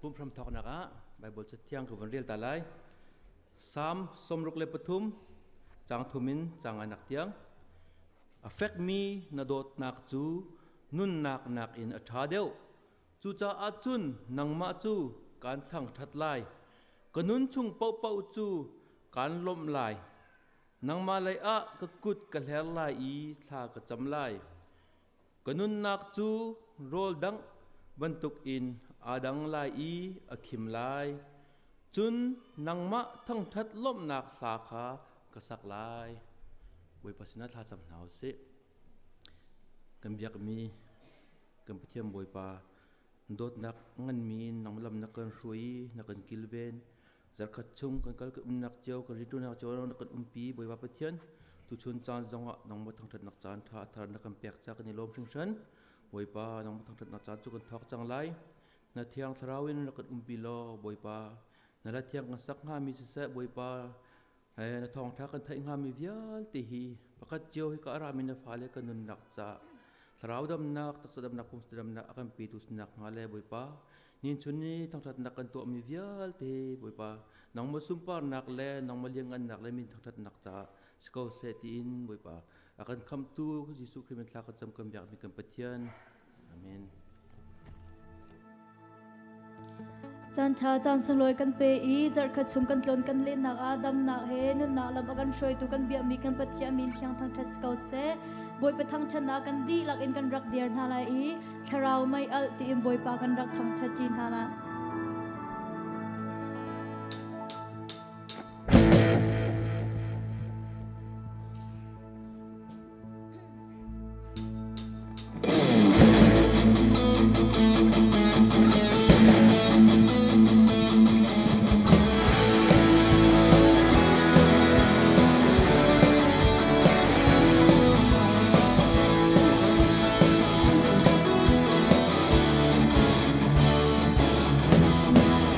Pumh hram thawknak ah Bible cathiang ka vun rel ta lai. Psalm 63 caang thum in caang anak tiang. A fekmi na dawtnak cu nunnak nakin a ṭha deuh. Cucaah cun nangmah cu kaan thangṭhat lai. Ka nun chung paohpaoh cu kaan lawmh lai. Nangmah lei ah ka kut ka hler lai i thla ka cam lai. Ka nunnak cu rawl dangh bantukin aa dang lai i a khim lai. Cun nangmah thangṭhat lawmhnak hla kha ka sak lai. Bawipa sinah thla cam hna u sih. Kan biakmi kan Pathian Bawipa dawtnak nganmi in nang lam na kan hruai i na kan kilven. Zarkhat chung kan kal kan umnak cio kan rianṭuannak cio na kan umpi Bawipa Pathian tuchun caan zongah nangmah thangṭhatnak caan ṭha a thar na kan pek ca kan i lawm hringhran. Bawipa nangmah thangṭhatnak caan cu kan thawk cang lai. Na thiang thlarau in rak kan umpi law Bawipa na la thiang kan sak hngami siseh Bawipa na thawngṭha kan theih hngami vialte hi pakhat cio hi ka rami na fale kan nunnak ca thlarau damnak taksa damnak pumsa damnak a kan petu sinak hnga le Bawipa nin chun ni thangṭhatnak kan tuahmi vialte Bawipa nangmah sunparnak le nangmah lianngannak le min thangṭhatnak caah si ko seh tiin Bawipa a kan khamtu Jesuh Khrih min thla kan cam kan biakmi kan Pathian Amen. Caan ṭha caan sunglawi kan pe i zarhkhat chung kan tlawn kan lennak ah damnak he nunnak lam a kan hruaitu kan biakmi kan Pathian min thiang thangṭhat si ko seh. Bawipa thangṭhatnak kan dihlak in kan rak dir hna lai i thlarau mei alh tiin Bawipa kan rak thangṭhat ṭi hna lai.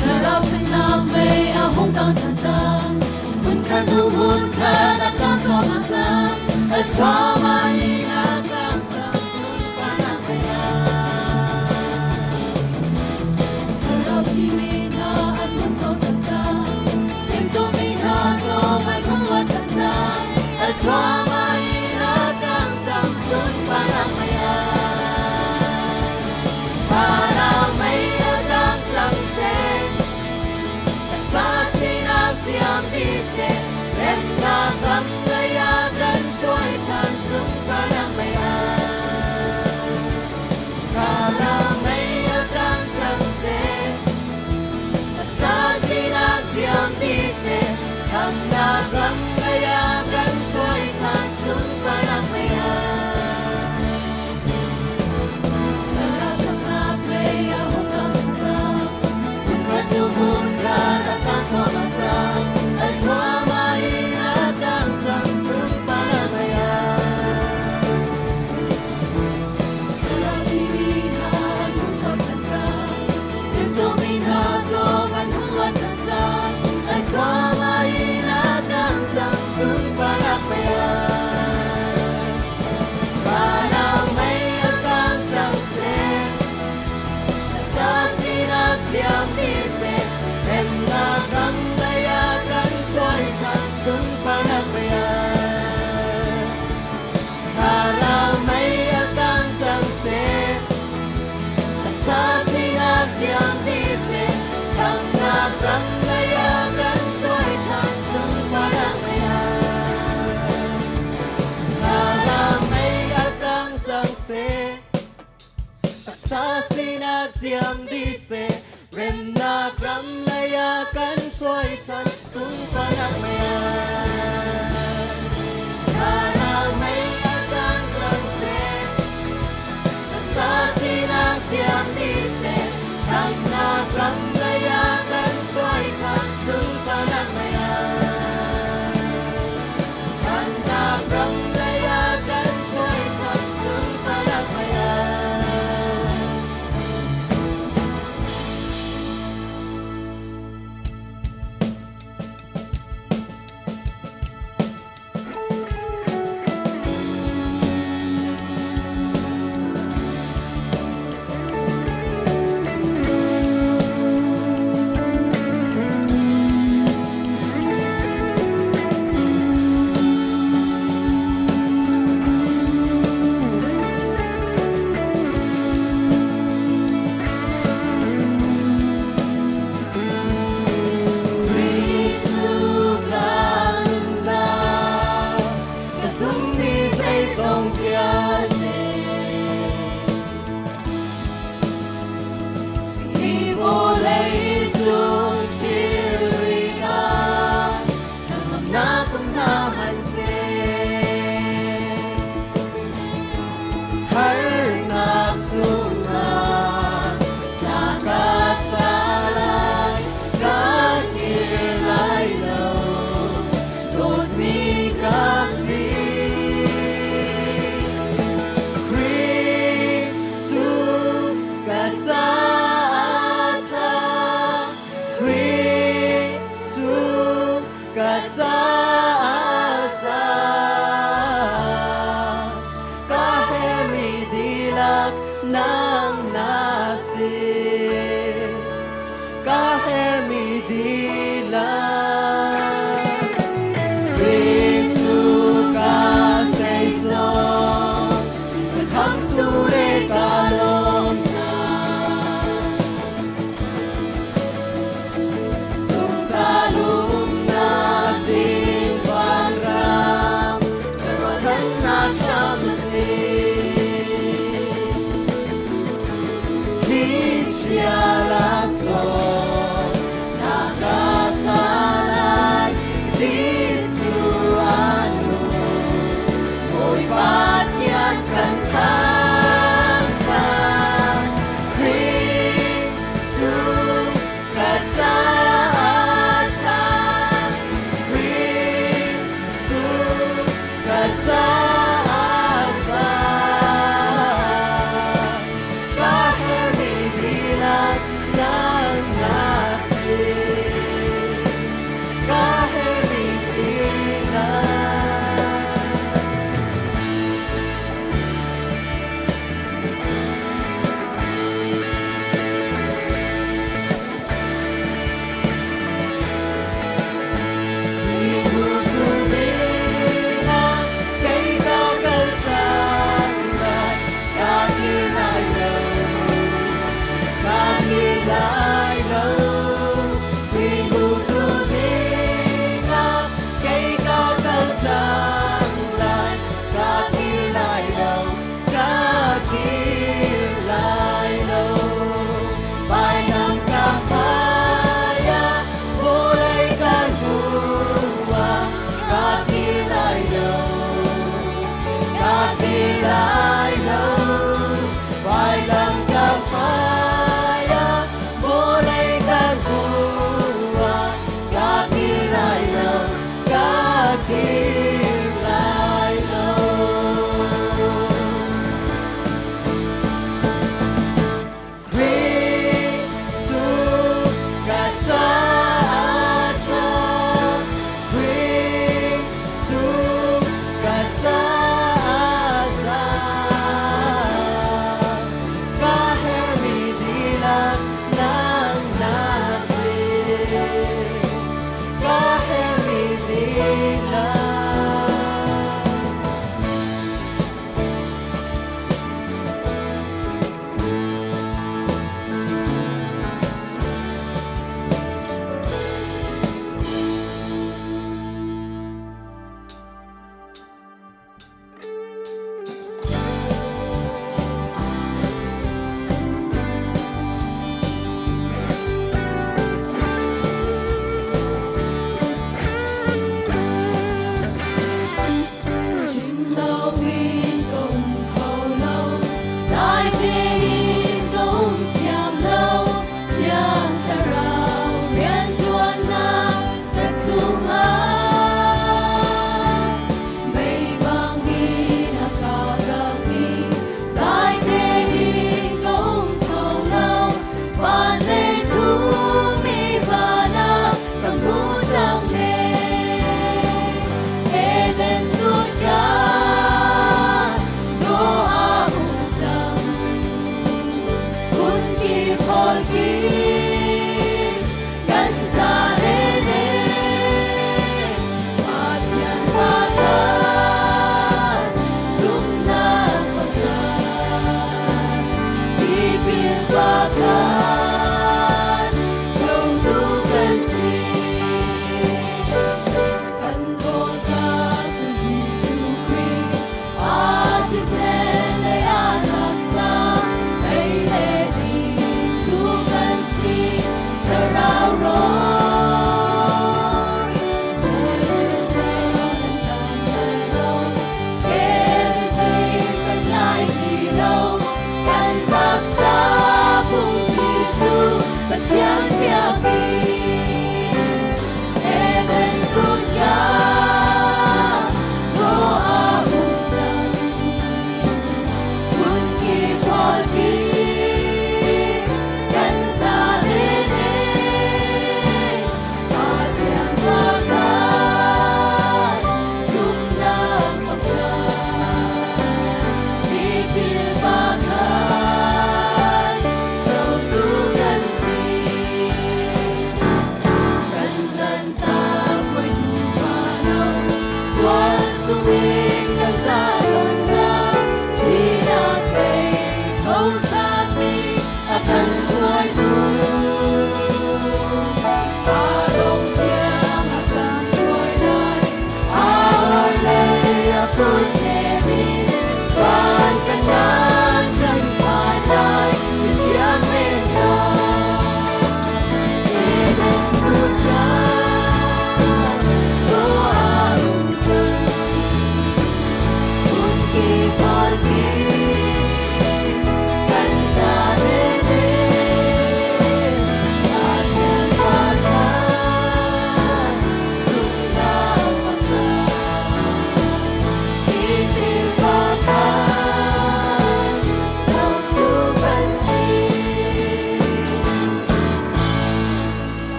Thlarau ṭhatnak mei a hung kang ṭhan cang. Hmunkhat hnu hmunkhat a kang thluahmah cang. A thluahmah in a kang cang sunparnak mei ah. Thlarau thimi hna an hung tho ṭhan cang. Timhtuahmi hna zong an hung luat ṭhan cang. A thluahmah in a kang cang sunparnak mei ah. Thlarau mei a kang cang seh. Taksa sinak ziam dih seh. Remnak lam lei ah kan hruai ṭhan sunparnak mei ah. Thlarau mei a kang cang seh. Taksa sinak ziam dih seh. Thamnak ram lei ah kan hruai ṭhan sunparnak mei ah. Thlarau ṭhatnak mei a hung kang cang. Hmunkhat hnu hmunkhat a kang thluahmah cang. A thluahmah in a kang cang sunparnak mei ah. Thlarau thimi hna an hung tho ṭhan cang. Timhtuahmi hna zong an hung luat ṭhan cang. A thluahmah in a kang cang sunparnak mei ah. Thlarau mei a kang cang seh. Taksa sinak thiang dih seh. Remnak ram lei ah kan hruai ṭhan sunparnak mei ah. Thlarau mei a kang cang seh. Taksa sinak thiang dih seh. Ṭhangnak ram lei ah kan hruai ṭhan sunparnak mei ah. Thlarau mei a kang cang seh. Taksa sinak ziam dih seh. Remnak ram lei ah kan hruai ṭhan sunparnak mei ah. Thlarau mei a kang cang seh. Taksa sinak ziam dih seh. Ṭhangnak ram lei ah kan hruai ṭhan sunparnak mei ah. Ṭhangnak ram lei ah kan hruai ṭhan sunparnak mei ah.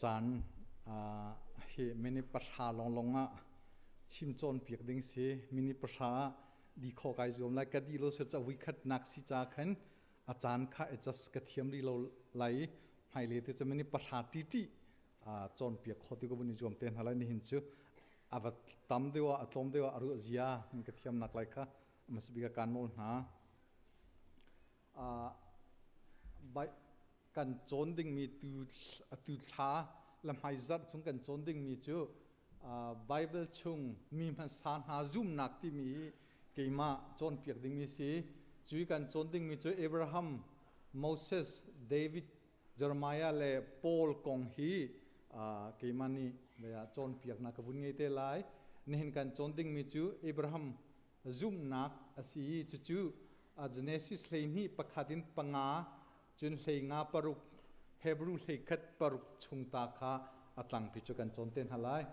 Caan hi minute 10 lawnglawng ah chim cawnpiak ding si. Minute 10 ah di kho kai zuam lai. Ka di lo se ca vuikhat nak si ca khan a caan kha adjust ka thiam rih lo lai i hmailei tu cu minute 10 ṭiṭi cawnpiak kho ti ka vun i zuam te hna lai. Nihin cu a va tam deuh ah a tlawm deuh ah a ruah zia nan ka thiam nak lai kha hmasa bik ah kaan nawl hna. Kan cawn dingmi tu thla le hmaizarh chung kan cawn dingmi cu Bible chung mi hmasa hna zumnak timi keimah cawnpiak dingmi si. Cui kan cawn dingmi cu Abraham, Moses, David, Jeremiah le Paul kong hi keimah nih cawnpiaknak ka vun ngei te lai. Nihin kan cawn dingmi cu Abraham zumhnak a si i cucu Genesis 12 pakhat in 5 cun 15 paruk Hebrew 11 paruk chung ta kha a tlangpi cu kan cawn te hna lai.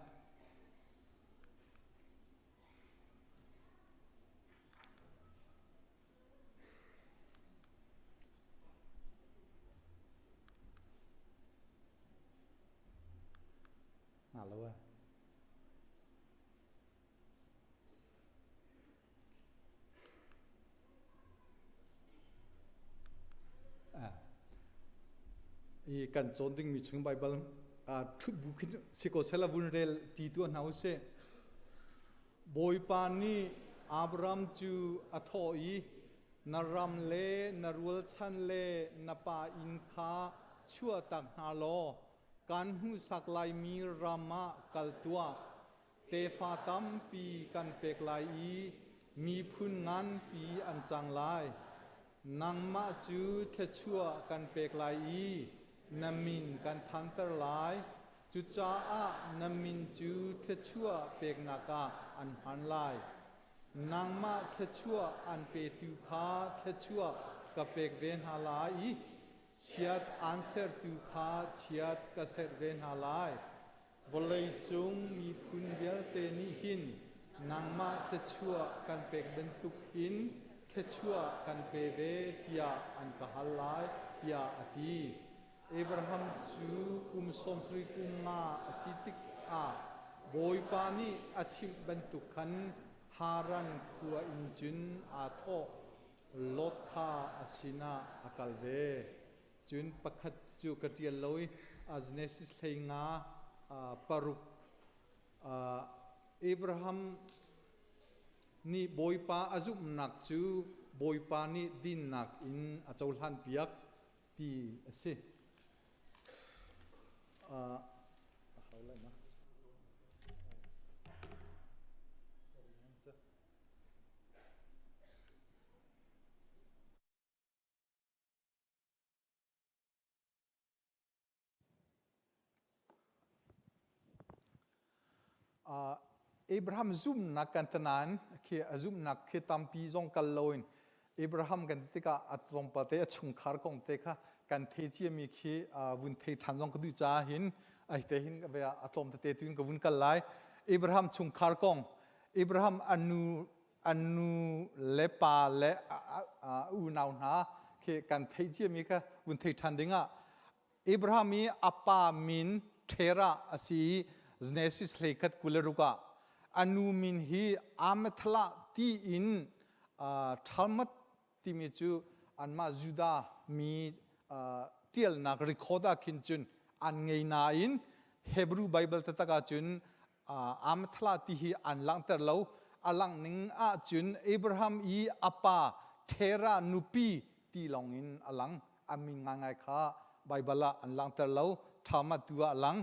Hna lo eh. I kan cawn dingmi chung Baibal ṭhut bu khin si ko seh la vun rel ti tuah hna usih. Bawipa nih Abraham cu a thawh i na ram le na rualchan le na pa inn kha chuahtak hna law kan hmuhsak laimi ram ah kal tuah. Tefa tampi kan pek lai i miphun nganpi an cang lai. Nangmah cu thluachuah kan pek lai i na min kan thanter lai. Cucaah na min cu thluachuah peknak ah an hman lai. Nangmah thluachuah an petu kha thluachuah ka pek ve hna lai i chiat aan sertu kha chiat ka serh ve hna lai. Vawleicung miphun vialte nih hin nangmah thluachuah kan pek bantuk hin thluachuah kan pe ve tiah an ka hal lai, tiah a ti. Abraham cu kum 70 kum nga a si tikah Bawipa nih a chimh bantuk khan Haran khua in cun aa thawh. Lot kha a sinah a kal ve. Cun pakhat cu ka ṭial lo i Genesis 15 paruk Abraham nih Bawipa a zumhnak cu Bawipa nih dinnak in a cohlanpiak ti a si. Abraham zumhnak kan tanain khi a zumhnak khi tampi zong kal loin Abraham kan ti tikah a tlawmpal te a chungkhar kong te kha kan thei ciami khi vun thei ṭhan zong ka duh caah hin ai te hin a tlawm tete tu in ka vun kal lai. Abraham chungkhar kong Abraham a nu a nu le pa le unau hna khi kan theih ciami kha vun thei ṭhan dingah Abraham i a pa min Terah a si i Genesis 11 26 ah a nu min hi Amathalah ti in Talmud timi cu anmah Judah mi ṭialnak record ah khin cun an ngei nain Hebrew Bible taktak ahcun Amthla ti hi an langhter lo. A langh ning ahcun Abraham i a pa Terah nupi ti lawng in a lang. A min ngaingai kha Baibal ah an langhter lo. Ṭhama tu ah a lang.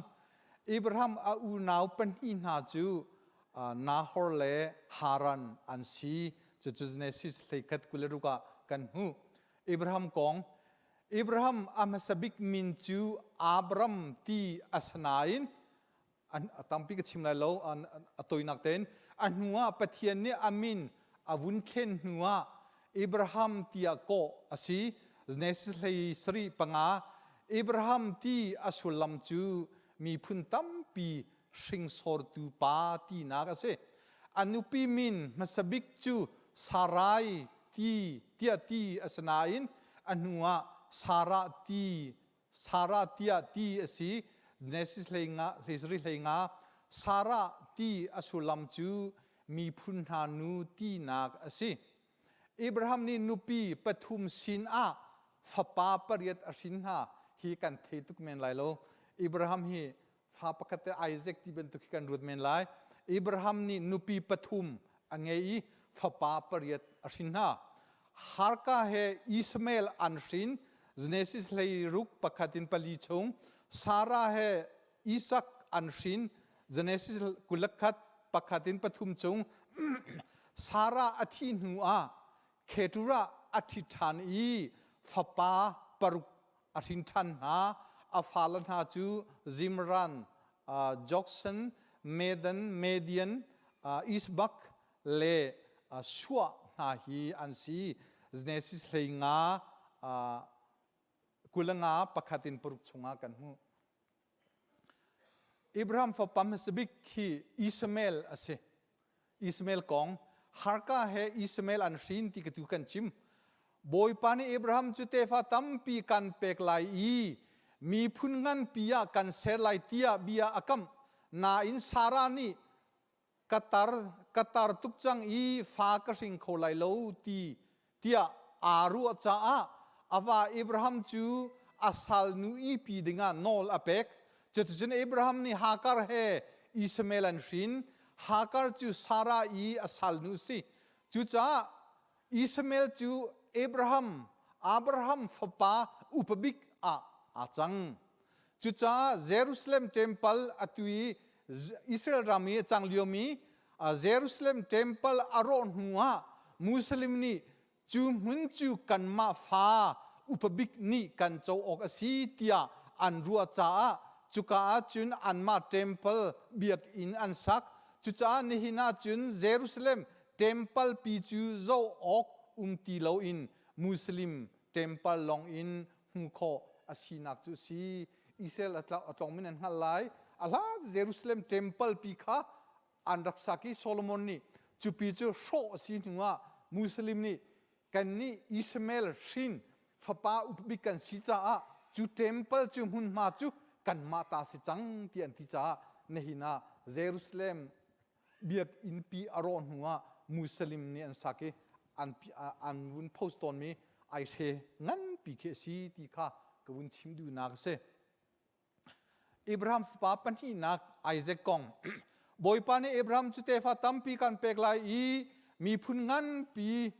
Abraham a unau pahnih hna cu Nahor le Haran an si. Cucu Genesis 11 26 ah kan hmuh. Abraham kong Abraham a hmasa bik min cu Abram ti a si nain a tampi ka chim lai lo a toinak tein a hnu ah Pathian nih a min a vun thlen hnu ah Abraham tiah kawh a si. Genesis 35 Abraham ti a sullam cu miphun tampi hringsortu pa tinak a si. A nupi min hmasa bik cu Sarai ti tiah ti a si nain a hnu ah Sarah ti Sarah tiah ti a si. Genesis hlei nga hlei sarih hlei nga Sarah ti a sullam cu miphun hna nu tinak a si. Abraham nih nupi pathum sin ah fapa pariat a hrin hna hi kan thei tuk men lai lo. Abraham hi fa pakhat te Isaac ti bantuk hi kan ruat men lai. Abraham nih nupi pathum a ngei i fapa pariat a hrin hna. Harka he Ishmael an hrin Genesis hlei ruk pakhat in pali chung Sarah he Isak an hrin Genesis 21 pakhat in pathum chung Sarah a thih hnu ah Keturah a ṭhi ṭhan i fapa paruk a hrin ṭhan hna. A fale hna cu Zimran, Joksan, Medan, Median, Isbak le Shuah hna hi an si. Genesis hlei nga 25 pakhat in paruk chungah kan hmuh. Abraham fapa hmasa bik hi Ishmael a si. Ishmael kong Harka he Ishmael an hrin ti ka tu kan chim. Bawipa nih Abraham cu tefa tampi kan pek lai i miphun nganpi ah kan ser lai tiah bia a kamh. Nain Sarah nih ka tar ka tar tuk cang i fa ka hring kho lai lo ti tiah aa ruah caah a va Abraham cu a salnu ihpi dingah nawl a pek. Cuticun Abraham nih Hagar he Ishmael an hrin. Hagar cu Sarah i a salnu si. Cucaah Ishmael cu Abraham, Abraham fapa upa bik ah aa cang. Cucaah Jerusalem temple atu i Israel ram i a cang liomi Jerusalem temple a rawh hnu ah Muslim nih cu hmun cu kanmah fa upa bik nih kan co awk a si tiah an ruah caah cuka ah cun anmah temple biakinn an sak. Cucaah nihin ah cun Jerusalem temple pi cu zoh awk um ti loin Muslim temple lawng in hmuh khawh a sinak cu a si. Israel a tlawng min an hngalh lai. A hlat Jerusalem temple pi kha an rak sak i Solomon nih cupi cu hrawh a si hnu ah Muslim nih kannih Ishmael hrin fapa upabik kan si caah cu temple cu hmunhma cu kanmah ta si cang ti an ti caah nihin ah Jerusalem biakinn pi a rawh hnu ah Muslim nih an sak i an an vun post tawnmi aihre nganpi khi a si ti kha ka vun chim duhnak a si. Abraham fapa pahnihnak Isaac kong Bawipa nih Abraham cu tefa tampi kan pek lai i miphun nganpi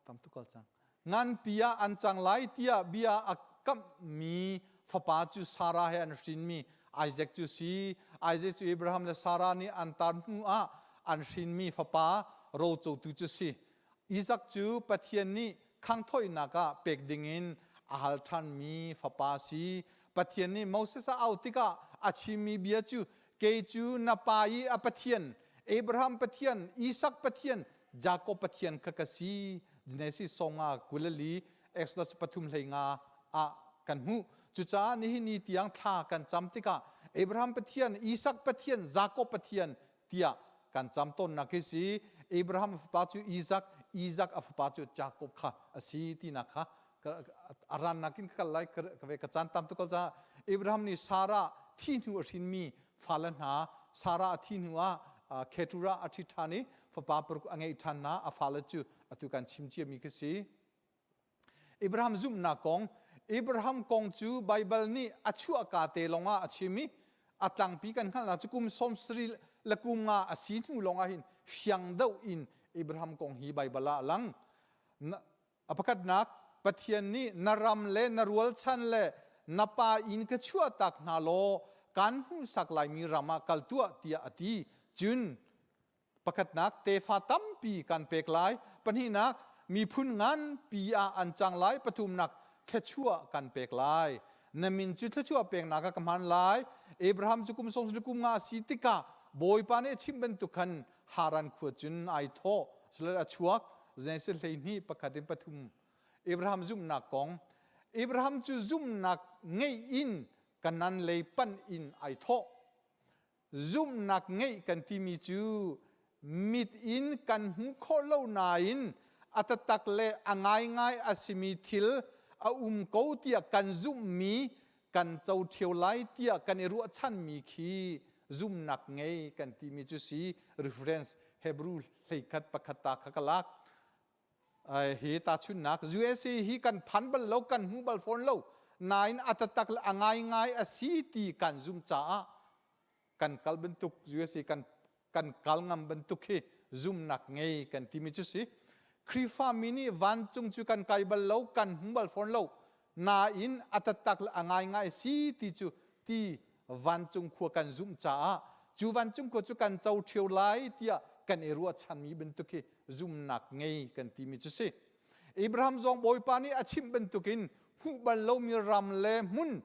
tam tuk kal cang nganpi ah an cang lai tiah bia a kamhmi fapa cu Sarah he an hrinmi Isaac cu si Isaac cu Abraham le Sarah nih an tar hnu ah an hrinmi fapa rocotu cu si Isaac cu Pathian nih khangthawinak ah pek dingin a hal ṭhanmi fapa si Pathian nih Moses a auh tikah a chimmi bia cu kei cu na pa i a Pathian Abraham Pathian Isaac Pathian Jakob Pathian kha ka si Genesis songa 24 Exodus 3 hlei nga ah kan hmuh. Cucaah nihin ni tiang thla kan cam tikah Abraham Pathian, Isaac Pathian, Jakob Pathian tiah kan cam tawnnak hi si. Abraham fapa cu Isaac, Isaac a fapa cu Jakob kha a si tinak kha a rannak in ka kal lai ka ve ka caan tam tuk kal caah Abraham nih Sarah thi hnu a hrinmi fale hna Sarah a thi hnu ah Keturah a ṭhi ṭhan i fapa paruk a ngeih ṭhan hna a fale cu atu kan chim ciami khi si. Abraham zumhnak kong Abraham kong cu Baibal nih a chuahka te lawngah a chim i a tlangpi kan hngalhnak cu kum 70 le kum nga a si hnu lawngah hin fiang deuh in Abraham kong hi Baibal ah a lang. A pakhatnak, Pathian nih na ram le na rualchan le na pa inn ka chuahtak hna law kan hmuhsak laimi ram ah kal tuah tiah a ti. Cun pakhatnak, tefa tampi kan pek lai. Pahnihnak, miphun nganpi ah an cang lai. Pathumnak, thluachuah kan pek lai. Na min cu thluachuah peknak ah ka hman lai. Abraham cu kum 70 kum nga a si tikah Bawipa nih a chimh bantuk khan Haran khua cun ai thawh. Sulal a chuak. Genesis 12 pakhat in pathum. Abraham zumhnak kong. Abraham cu zumhnak ngeih in Kanan lei panh in ai thawh. Zumhnak ngeih kan timi cu mit in kan hmu khawh lo nain a taktak le a ngaingai a simi thil a um ko tiah kan zumhmi. kan co ṭheo lai tiah kan i ruahchanmi khi zumnak ngei kan timi cu si. Reference Hebrew 11 pakhat ta kha ka lak. Hi tahchunhnak, USA hi kan phan bal lo, kan hmu bal fawn lo nain a taktak le a ngaingai a si ti kan zum caah kan kal bantuk, USA kan kan kal ngam bantuk hi zumnak ngei kan timi cu si. Khrihfami nih vancung cu kan kai bal lo, kan hmu bal fawn lo nain a taktak le a ngaingai si ti cu ti vancung khua kan zumh caah cu vancung khua cu kan co ṭheo lai tiah kan i ruahchanmi bantuk hi zumnak ngei kan timi cu si. Abraham zong Bawipa nih a chimh bantukin hmuh bal lomi ram le hmun,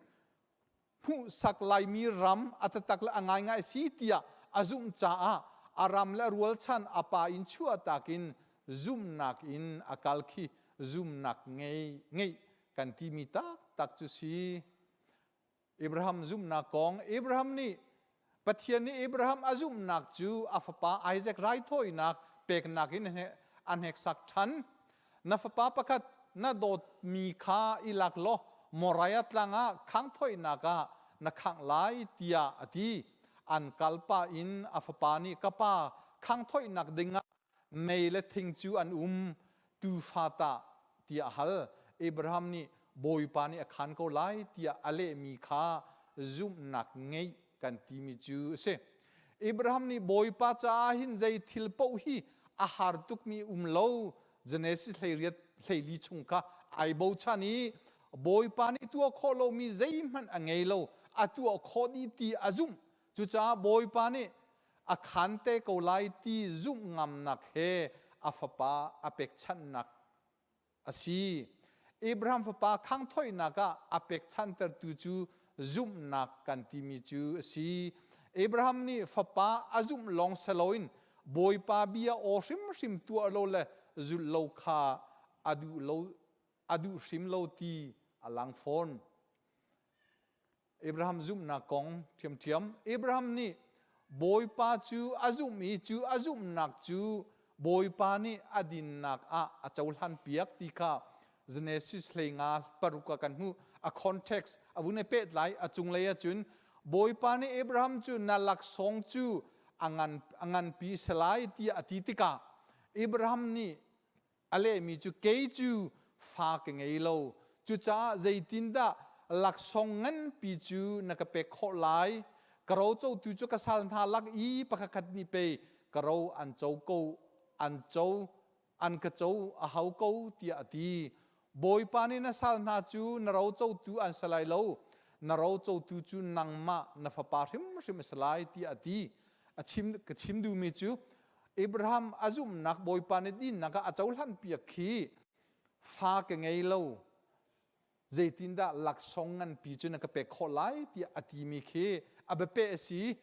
hmuhsak laimi ram a taktak le a ngaingai si tiah a zumh caah a ram le a rualchan a pa in chuahtak in zumhnak in a kal khi zumhnak ngei ngeih kan timi taktak cu si. Abraham zumhnak kong. Abraham nih, Pathian nih Abraham a zumhnak cu a fapa Isaac raithawinak peknak in a hneksak ṭhan. Na fapa pakhat na dawtmi kha i lak law Moriah tlang ah khanghthawinak ah na khangh lai tiah a ti. An kalpah in a fapa nih, ka pa, khanghthawinak dingah mei le thing cu an um, tuufa tah, tiah a hal. Abraham nih Bawipa nih a khaan ko lai tiah a lehmi kha zumhnak ngeih kan timi cu a si. Abraham nih Bawipa caah hin zei thil paoh hi a har tukmi um lo, Genesis 18 14 chung kha ai bochan i Bawipa nih tuah khawh lomi zeihmanh a ngei lo, a tuah khawh dih ti a zumh. Cucaah Bawipa nih a khaan te ko lai ti zumh ngamnak he a fapa a pekchanhnak a si. Abraham fapa khanghthoihnak ah a pekchantertu cu zumhnak kan timi cu a si. Abraham nih fapa a zumh lawng si loin Bawipa bia aw hrimhrim tuah lo le zulh lo kha a duh lo, a duh hrim lo ti a lang fawn. Abraham zumhnak kong ṭhiamṭhiam. Abraham nih Bawipa cu a zumh i cu a zumhnak cu Bawipa nih a dinnak ah a cohlanpiak ti kha Genesis 15 paruk ah kan hmuh. A context a vun i pehtlai. A cunglei ahcun Bawipa nih Abraham cu na laksawng cu a ngan a nganpi si lai tiah a ti tikah Abraham nih A lehmi cu, kei cu fa ka ngei lo, cucaah zeitindah laksawng nganpi cu na ka pek khawh lai? Ka ro cotu cu ka sal hna lak i pakhatkhat nih pei ka ro an co ko an co an ka co a hau ko tiah a ti. Bawipa nih na sal hna cu na ro cotu an si lai lo, na ro cotu cu nangmah na fapa hrimhrim a si lai tiah a ti. A chim ka chim duhmi cu Abraham a zumhnak Bawipa nih dinnak ah a cohlan piak khi fa ka ngei lo, zeitindah laksawng nganpi cu na ka pek khawh lai tiah a timi khi a biapeh a si.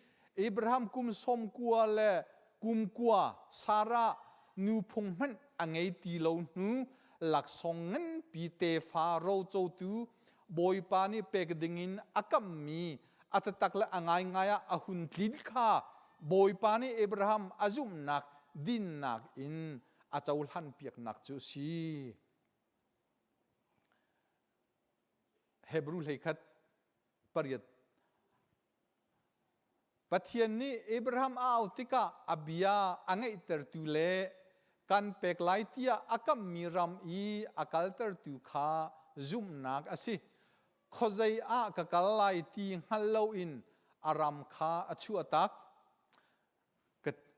Abraham kum 90 le kum 90, Sarah nuphung hmanh a ngei ti lo hnu laksawng nganpi tefa rocotu Bawipa nih pek dingin a kammi a taktak le a ngaingai ah a hun tlin kha Bawipa nih Abraham a zumhnak dinnak in a cohlan piaknak cu a si. Hebrew 11 8. Pathian nih Abraham a auh tikah a bia a ngeihtertu le kan pek lai tiah a kamhmi ram i a kaltertu kha zumhnak a si. Khuazei ah ka kal lai ti hngal loin a ram kha a chuahtak.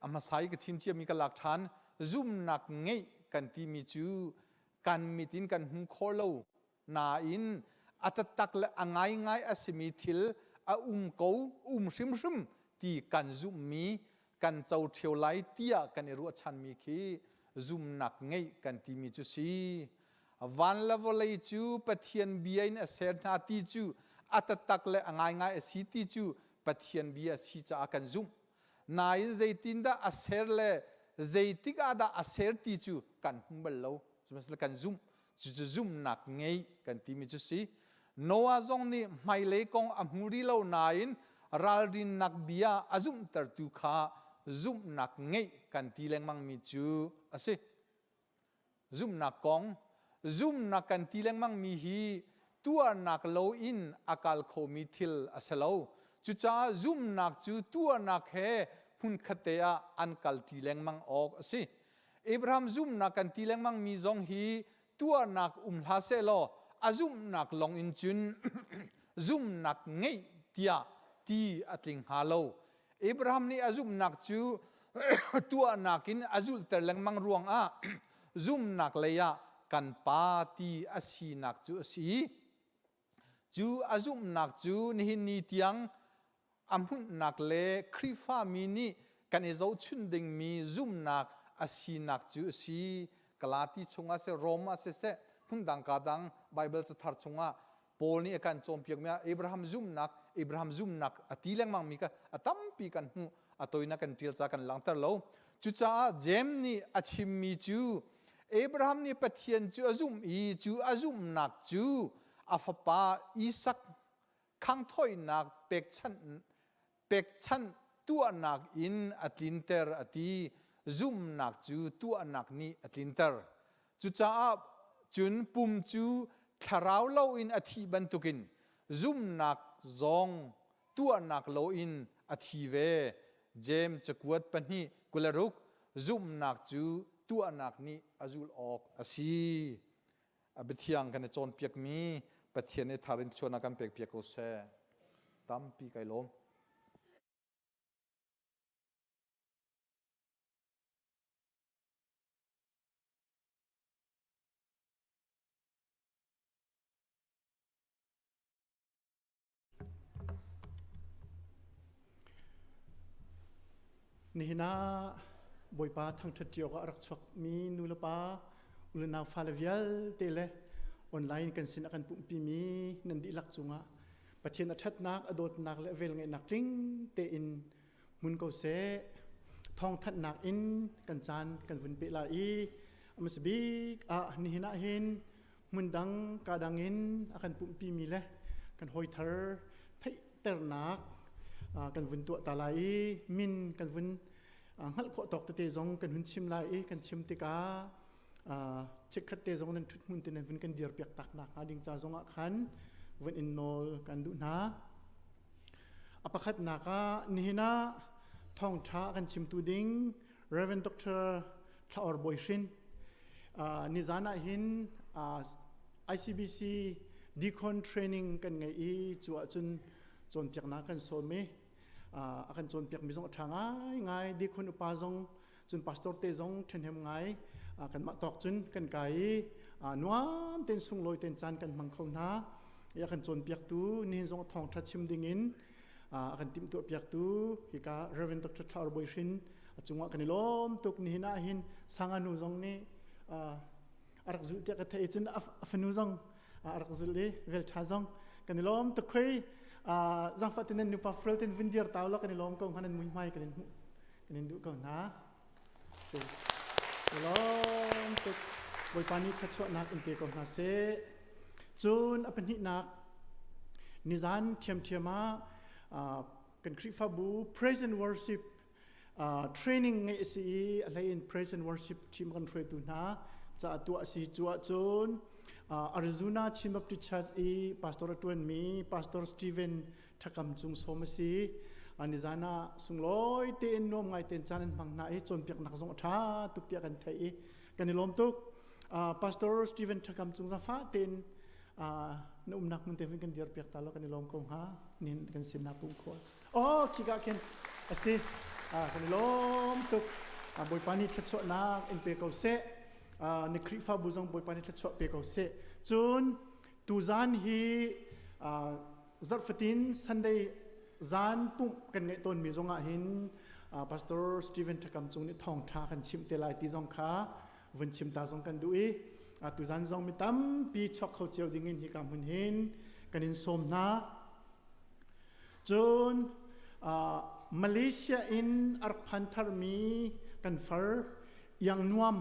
A hmasa i ka chim ciami ka lak ṭhan. Zumhnak ngeih kan timi cu kan mit in kan hmu khawh lo nain a taktak le a ngaingai a simi thil a um ko, um hrimhrim ti kan zumhmi, kan co ṭheo lai tiah kan i ruahchanmi khi zumhnak ngeih kan timi cu si. Van le vawlei cu Pathian bia in a ser hna ti cu a taktak le a ngaingai a si ti cu Pathian bia a si caah kan zumh. Nain zeitindah a ser le zeitik ah dah a ser ti cu kan hmu bal lo. Sihmanhsehlaw kan zumh. Cucu zumhnak ngei kan timi cu si. Noah zong nih hmailei kong a hmu rih lo nain ralrinnak bia a zumhtertu kha zumhnak ngeih kan ti lengmangmi cu a si. Zumhnak kong, zumhnak kan ti lengmangmi hi. tuahnak loin a kal khomi thil a si lo. Cucaah zumhnak cu tuahnak he hmunkhatte ah an kalṭi lengmang awk a si. Abraham zumhnak kan ti lengmangmi zong hi tuahnak um hlah sehlaw a zumhnak lawng in cun zumhnak ngeih tiah ti a tling hnga lo. Abraham nih a zumhnak cu tuahnak in a zulhter lengmang ruangah zumhnak lei ah kan pa ti a sinak cu a si. Cu a zumhnak cu nihin ni tiang a hmunhnak le Khrihfami nih kan i zohchun dingmi zumhnak a sinak cu a si. Galati chungah siseh, Rom ah siseh, hmundang ka dang Baibal cathar chungah Paul nih a kan cawnpiakmi ah Abraham zumhnak, Abraham zumhnak a ti lengmangmi kha a tampi kan hmuh. A toinak kan ṭial ca kan langhter lo. Cucaah Jeim nih a chimmi cu Abraham nih Pathian cu a zumh i cu a zumhnak cu a fapa Isak khanghthawinak pekchanh pekchanh tuahnak in a tlinter a ti. Zumhnak cu tuahnak nih a tlinter. Cucaah cun pum cu thlarau loin a thih bantukin zumhnak zong tuahnak loin a thi ve. Jeim cakuat 2:26 zumhnak cu tuahnak nih a zulh awk a si. A biathiang kan i cawnpiakmi Pathian nih thar in chuan a kan pekpiak ko seh. Tampi kai lawm. Nihin ah Bawipa thangṭhat ṭi awkah a rak chuakmi nu le pa, u le nau fale vialte le online kan sin a kan pumhpimi nan dihlak cungah Pathian a ṭhatnak, a dawtnak le a velngeihnak tling tein hmun ko seh. Thawngthanhnak in kan caan kan vun peh lai i a hmasa bik ah nihin ah hin hmundang ka dang in a kan pumhpimi le kan hawi thar theihternak kan vun tuah ta lai i min kan vun hngalh khawh tawk tete zong kan hun chim lai i kan chim tikah chikkhat te zong nan ṭhut hmun te nan vun kan dir piak tak nak hnga ding ca zong ah khan vun in nawl kan duh hna. A pakhatnak ah nihin ah thawngṭha kan chimtu ding Reverend Dr. Thlaor Bawi Hrin nizan ah hin ICBC Deacon training kan ngei i cu ahcun cawnpiaknak kan sawm i a kan cawnpiakmi zong a ṭha ngaingai deacon upa zong cun pastor te zong ṭhahnem ngai kanmah tawk cun kan kai i nuam tein sunglawi tein caan kan hmang kho hna i a kan cawnpiaktu nihin zong thawngṭha chim dingin a kan timhtuah piaktu hika Reverend Dr. Thlar Bawi Hrin a cungah kan i lawm tuk nihin ah hin sanga nu zong nih a rak zulh tiah ka theih cun a fanu zong a rak zulh i vel ṭha zong kan i lawm tuk khoi zangfah tin nan nupa frel tin vun dir tau la kan i lawm ko hnga nan mui hmai kan in hmuh kan in duh ko hna si i lawm tuk Bawipa nih thluachuahnak in pe ko hna seh cun a pahnihnak nizan ṭhiamṭhiam ah kan Khrihfabu praise and worship training ngeih a si i a hlei in praise and worship team kan hruaitu hna ca tuah a si cu ahcun Arizona Chin Baptist Church i pastor a ṭuanmi Pastor Stephen Thakam Cung sawm a si. Nizan ah sunglawi tein nuam ngai tein caan an hmang hna i cawnpiaknak zong a ṭha tuk tiah kan theih i kan i lawm tuk. Pastor Stephen Thakam Cung zafa tein na umnak hmun te kan dir piak ta lo kan i lawm ko hnga nin kan sin na pum khawh Oh, khika khin a si. Kan i lawm tuk. Bawipa nih thluachuahnak in pe ko seh. Na Khrihfabu zong Bawipa nih thluachuah pe ko seh. Cun tuzan hi zarhfatin Sunday zan pumh kan ngeih tawnmi zong ah hin Pastor Stephen Thakam Cung nih thawngṭha kan chimh te lai ti zong kha vun chim ta zong kan duh i tuzan zong mi tampi chuak kho cio ding in hika hmun hin kan in sawm hna. Cun Malaysia in a rak phan tharmi kan far iang nuam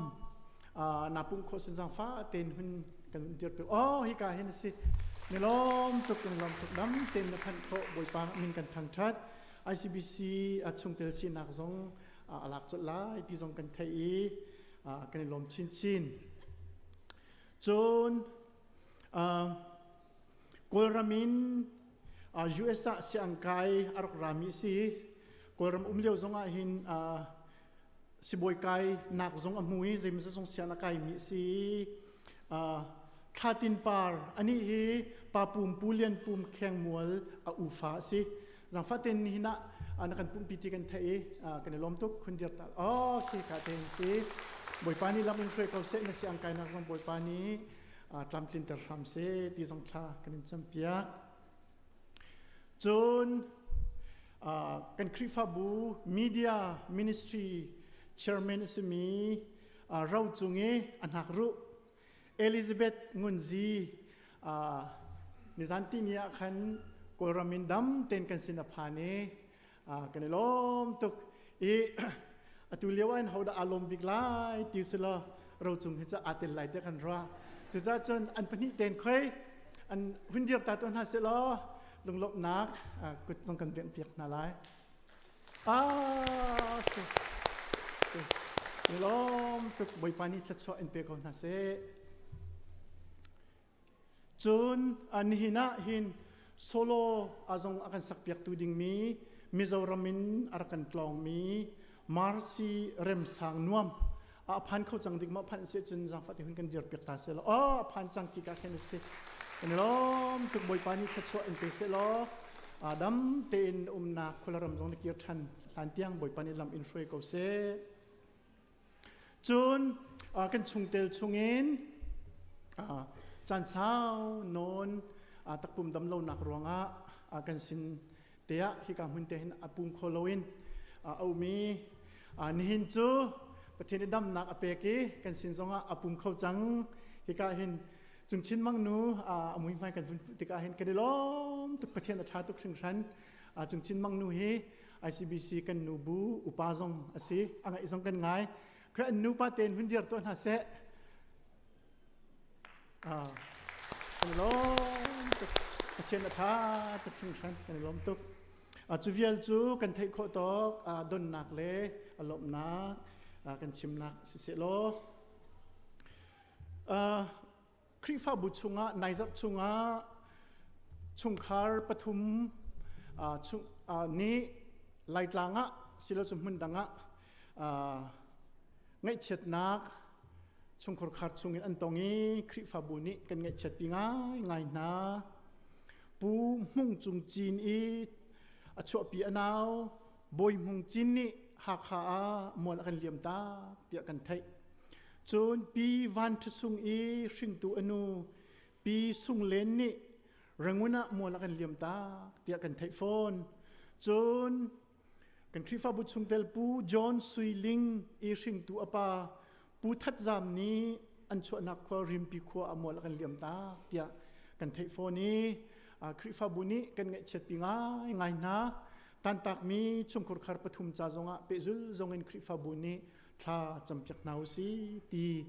na pumh khawh sin zangfa tein hun kan dir pe oh hika hin a si ni lawm tuk kan lawm tuk dam tein na phanh khawh Bawipa min kan thangthat ICBC a chungtel sinak zong a lak colh lai ti zong kan theih i kan i lawm chinchin cun. Kawlram in US ah siangkai a rak rami a si. Kawlram um lio zong ah hin sibawi kai nak zong a hmu i zeimawzat zong sian a kaimi a si. Thla Tin Par anih hi Pa Pum Pu Lian Pum Khengmual a ufa a si. Zangfah ten nihin ah na kan pumpi ti kan theih i kan i lawm tuk khun dir ta. Oh, khi ka te si. Bawipa nih lam in hruai ko seh na si ang kainak zong Bawipa nih tlamtlinter hram seh ti zong thla kan in campiak. Cun kan Khrihfabu media ministry chairman a simi ro cung i a hnakruh Elizabeth Ngunzi nizan tini ah khan Kawlram in dam ten kan sin a phan i kan i lawm tuk i atu lio ah hin hodah aa lawm bik lai ti si law rocung hi cu aa tel lai tiah kan ruah. Cucaah cun an pahnih ten khoi an hun dir ta tuah hna seh law lunglawmhnak kut zong kan bengh piak hna lai. Ah, okay. Okay. Lawm tuk Bawipa nih thluachuah in pe ko hna seh. Cun nihin ah hin solo a zong a kan sakpiaktu dingmi Mizoram in a rak kan tlawngmi Marcy Remsang Nuam a phan kho cang dik ma phan se cun zaangfah te hun kan dir piak ta se law oh a phan cang ki ka khen a si kan lawm tuk Bawipa nih thluachuah in pe se law dam tein umnak khualaram zong na kir ṭhan hlan tiang Bawipa nih lam in hruai ko seh. Cun kan chungtel chungin caan sau nawn takpum dam lonak ruangah kan sin te ah hika hmun te hin a pum kho loin a umi nihin cu Pathian i damnak a pek i kan sin zongah a pum kho cang hika hin cungchin mang nu a muihmai kan vun hmuh tikah hin kan i lawm tuk Pathian a ṭha tuk hringhran cungchin mang nu hi ICBC kan nu bu upa zong a si a ngaih zong kan ngai khoi an nupa tein hun dir tuah hna seh kan i lawm tuk Pathian a ṭha tuk hringhran kan i lawm tuk cu vial cu kan theih khawh tawk donnak le a lawmhnak kan chimnak siseh law Khrihfabu chungah naizarh chungah chungkhar pathum chung nih Laitlang ah silo cu hmun dang ah ngaihchiatnak chungkhar khar chungin an tong i Khrihfabu nih kan ngaihchiatpi ngaingai hna. Pu Hmung Cung Cin i a chuahpi a nau Bawi Hmung Cin nih Hakha ah mual a kan liam tak tiah kan theih. Cun Pi Van Ṭha Sung i hringtu a nu Pi Sung Len nih Rangoon ah mual a kan liam tak tiah kan theih fawn. Cun kan Khrihfabu chungtel Pu John Sui Ling i hringtu a pa Pu That Zam nih an chuahnak khua Rimpi khua ah mual a kan liam tak tiah kan theih fawn i Khrihfabu nih kan ngaihchiatpi ngaingai hna. Tantakmi chungkhur khar pathum ca zongah pehzul zongin Khrihfabu nih thla campiak hna u si ti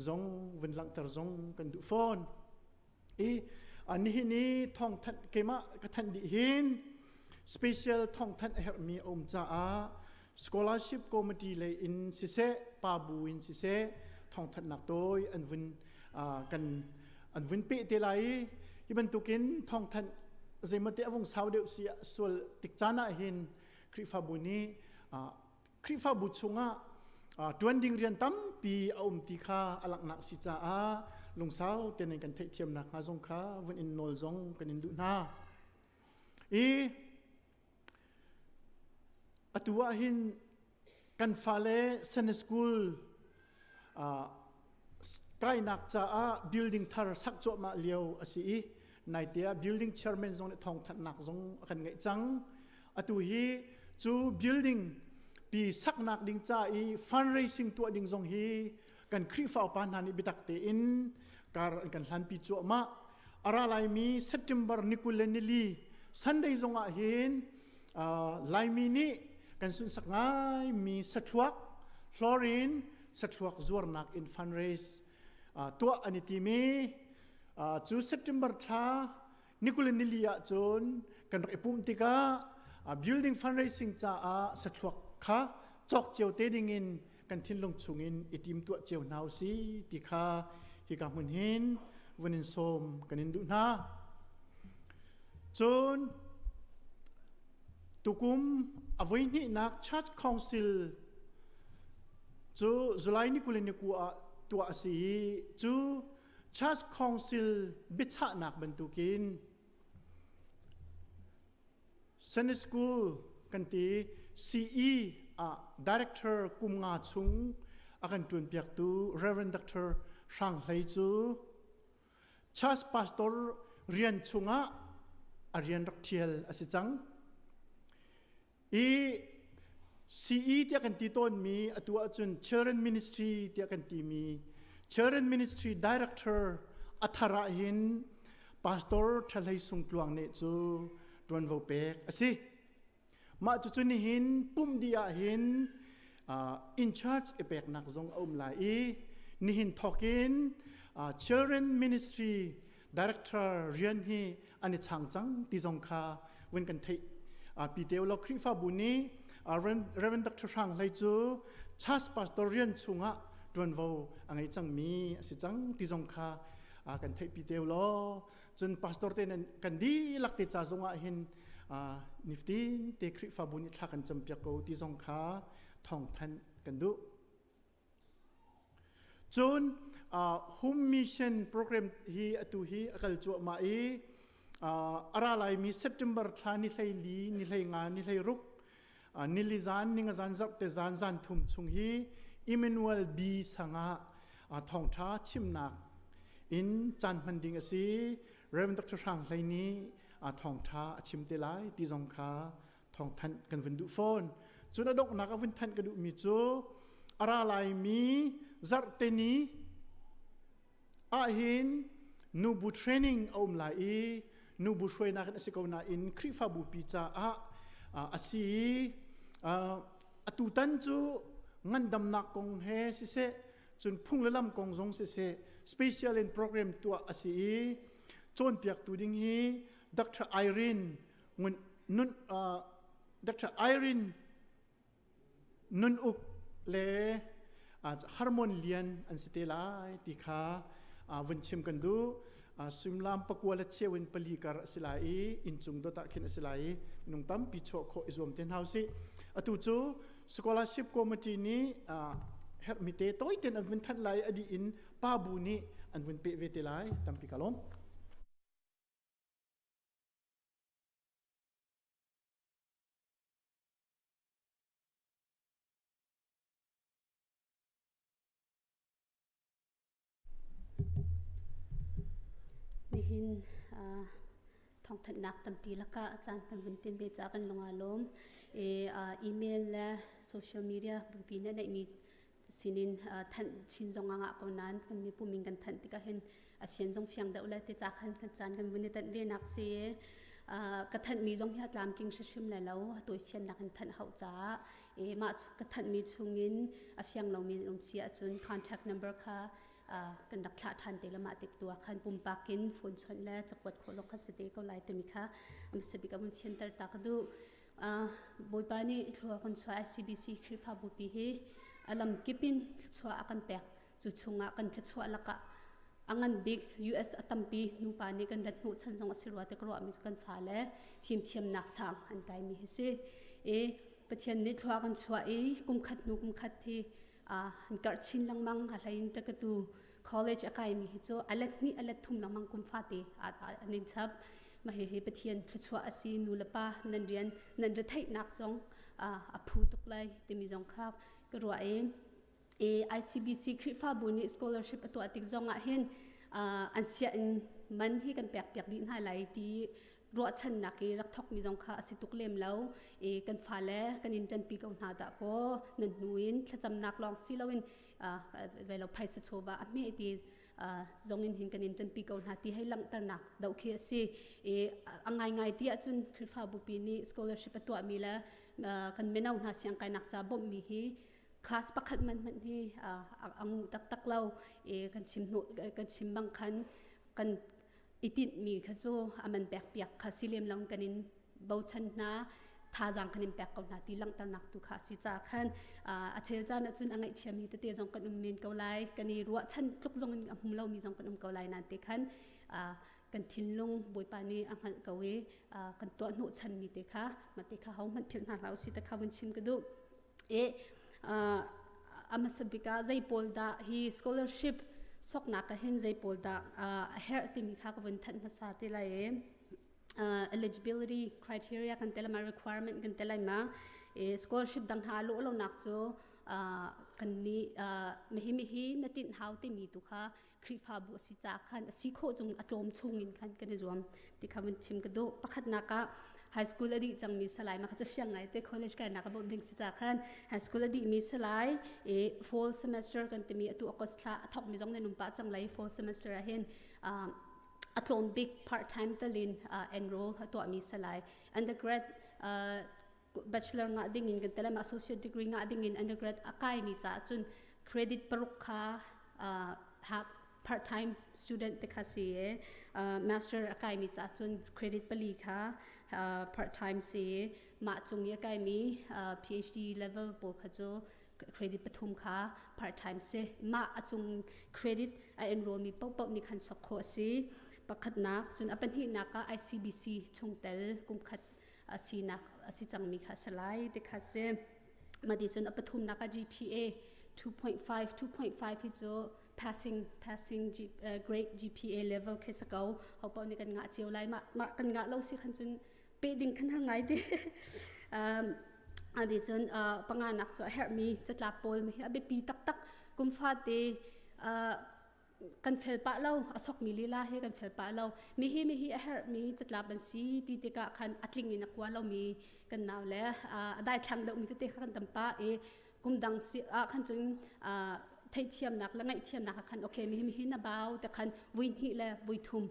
zong vun langhter zong kan duh fawn. I nihin i thawngthanh keimah ka thanh dih hin special thawngthanh a herhmi a um caah scholarship committee lei in siseh pa bu in siseh thawngthanhnak tawi an vun kan an vun peh te lai i hi bantukin thawngthanh zeimate a vung sau deuh si sual tik caan ah hin Khrihfabu nih Khrihfabu chungah ṭuan ding rian tampi a um ti kha a langhnak si caah lungsau tein kan theihthiamnak hnga zong kha vun in nawl zong kan in duh hna. I atu ah hin kan fale Sunday school kainak caah building thar sak cuahmah lio a si i naite ah building chairman zong nih thawngthanhnak zong a kan ngeih cang. Atu hi cu building pi saknak ding ca i fundraising tuah ding zong hi kan Khrihfa upa hna nih biatak tein kar an kan hlanpi cuahmah. A ra laimi September ni 20 le nili Sunday zong ah hin Laimi nih kan sunhsak ngaimi sathluak hlorin sathluak zuarnak in fundraise tuah an i tim i cu September thla nikul in nili ah cun kan rak i pumh tikah building fundraising caah sathluak kha cawk cio te dingin kan thinlung chungin i tim tuah cio hna usih ti kha hika hmun hin vun in sawm kan in duh hna. Cun tukum a voihnihnak Church Council cu July ni 21 ah tuah a si i cu Church Council biachahnak bantukin Sunday School kan ti CE ah director kum nga chung a kan ṭuanpiaktu Reverend Dr. Hrang Hlei cu Church pastor rian chungah a rian rak ṭhial a si cang. I CE tiah kan ti tawnmi atu ahcun Children Ministry tiah kan timi Children Ministry Director a thar ah hin Pastor Ṭhahlei Sung Tluang nih cu ṭuanvo pek a si. Mah cucu nihin pumh dih ah hin in charge i peknak zong a um lai i nihin thawkin Children Ministry Director rian hi an i chang cang ti zong kha vun kan theih pi te lo Khrihfabu nih Reverend Dr. Hrang Hlei cu church pastor rian chungah ṭuanvo a ngei cangmi a si cang ti zong kha kan theih pi te law cun pastor te nan kan dihlak te ca zongah hin niftin te Khrihfabu nih thla kan campiak ko ti zong kha thawngthanh kan duh. Cun Home Mission program hi atu hi a kal cuahmah i a ra laimi September thla ni hlei li, ni hlei nga, ni hlei ruk, nili zan, ninga zan, zarhte zan, zan thum chung hi Emmanuel B sangah thawngṭha chimnak in caan hman ding a si. Reverend Dr. Hrang Hlei nih thawngṭha a chim te lai ti zong kha thawngthanh kan vun duh fawn. Cun a donghnak a vun thanh ka duhmi cu a ra laimi zarhte ni ahhin nubu training a um lai i nubu hruainak in a si ko nain Khrihfabu pi caah a si i atutan cu ngandamnak kong he siseh cun phung le lam kong zong siseh special in program tuah a si i cawnpiaktu ding hi Dr. Irene Ngun Nun Dr. Irene Nun Uk le Harmon Lian an si te lai ti kha vun chim kan duh. Suimilam pakua le cheu in pali kar a si lai i inncung dot ah khin a si lai i minung tampi chuah khawh i zuam te hna usih. Atu cu scholarship committee nih herhmi te tawi ten an vun thanh lai i a dih in pa bu nih an vun peh ve te lai. Tampi ka lawm. Nihin thawngthanhnak tampi lakah caan kan vun tin ve caah kan lung aa lawm. Email le social media bupi nih neihmi sinin thanh chin zong a ngah ko nain kan mipu min kan thanh tikah hin a fian zong fiang deuh le ti ca khan kan caan kan vun i tanh ve nak si ka thanhmi zong hi a tlamtling hrimhrim lai lo a tawi fiannak in thanh hauh caah e mah ka thanhmi chungin a fiang lomi an um si ahcun contact number kha kan rak thlah ṭhan te le mah tik tu ah khan pumpak in phone chawnh le cakuat khawh zong kha si te ko lai timi kha a bik a vun fianter ta ka duh. Bawipa nih thlua kan chuah ICBC Khrihfabu pi hi a lam kip in thluachuah a kan pek. Cu chungah kan thluachuah lakah a ngan bik US a tampi nupa nih kan rat hnawh chan zong a si rua te ka ruahmi cu kan fale fimthiamnak sang an kaimi hi si. I Pathian nih thlua kan chuah i kum khat hnu kum khat hi an karh chin lengmang a hlei in takatu college a kaimi hi cu a let hnih a let thum lengmang kum fate an in chap. Mah hihi Pathian thluachuah a si nu le pa nan rian nan retheihnak zong a phu tuk lai timi zong kha ka ruah i ICBC Khrihfabu nih scholarship a tuah tik zong ah hin an sianginn man hi kan pek piak dih hna lai ti ruahchannak i rak thokmi zong kha a si tuk lem lo i kan fale kan in ṭanpi ko hna dah kaw nan hnu in thlacamnak lawng si loin velo phaisa chawva a hme ti zong in hin kan in ṭanpi ko hna ti hei langhternak doh khi a si i a ngaingai ti ahcun Khrihfabu pi nih scholarship a tuahmi le kan mino hna siangkainak ca bawmhmi hi class pakhat man hmanh hi a ngu taktak lo i kan chim kan chim bang khan kan i tinhmi kha cu a man pek piak kha si lem lo kan in bochan hna thazaang kan in pek ko hna ti langhternak tu kha si ca khan a chel caan ahcun a ngaihchiami tete zong kan um men ko lai kan i ruahchan tluk zong in a hmu lomi zong kan um ko lai nan te khan. Kan thinlung Bawipa nih a hngalh ko i kan tuah hnawhchan mi te kha mah te kha ho hmanh philh hna hlah usih te kha vun chim ka duh. E a hmasa bik ah zei pawl dah hi scholarship soknak ah hin zei pawl dah a herh timi kha ka vun thanh hmasa te lai i eligibility criteria kan te lai ma requirement kan te lai ma e scholarship dang ha lo lo nak cu kan nih mihi mihi na tinh hau timi tu kha Khrihfabu a si caah khan a si khawh chung a tlawm chung in khan kan i zuam ti kha vun chim ka duh. Pakhatnak ah high school a dih cangmi salai ma kha cu fiang ngai te college kainak a bawmh ding si caah khan high school a dihmi salai i fall semester kan timi atu August thla a thawkmi zong nan um pah cang lai fall semester ah hin a tlawm bik part time talin enroll a tuahmi salai undergrad bachelor ngah ding in kan telem associate degree ngah ding in undergrad a kai mi caah cun credit paruk kha half part time student te kha si e master a kai mi caah cun credit pali kha part time si mah cung i a kai mi PhD level pawl kha cu credit pathum kha part time si mah a cung credit a enroll mi paohpaoh nih khan sok khawh a si pakhatnak cun a pahnihnak ah ICBC chungtel kumkhat a sinak a si cangmi kha a si lai ti kha si. Mah cun a pathumnak ah GPA 2.5 2.5 hi cu passing passing G, grade GPA level khi si ko ho paoh nih kan ngah cio lai mah mah kan ngah lo si khan cun pe ding khan har ngai te um, adi cun panganak cu a herhmi catlap pawl hi a biapi taktak kum fate kan fel pah lo a sokmi lila he kan fel pah lo mihi mihi a herhmi catlap an si ti tikah khan a tling in a kua lomi kan nau le a daithlang deuhmi tete kha kan tam pah i kum dang si ah khan cun theihthiamnak le ngaihthiamnak ah khan okay mihi mihi na bau te khan vui hnih le vui thum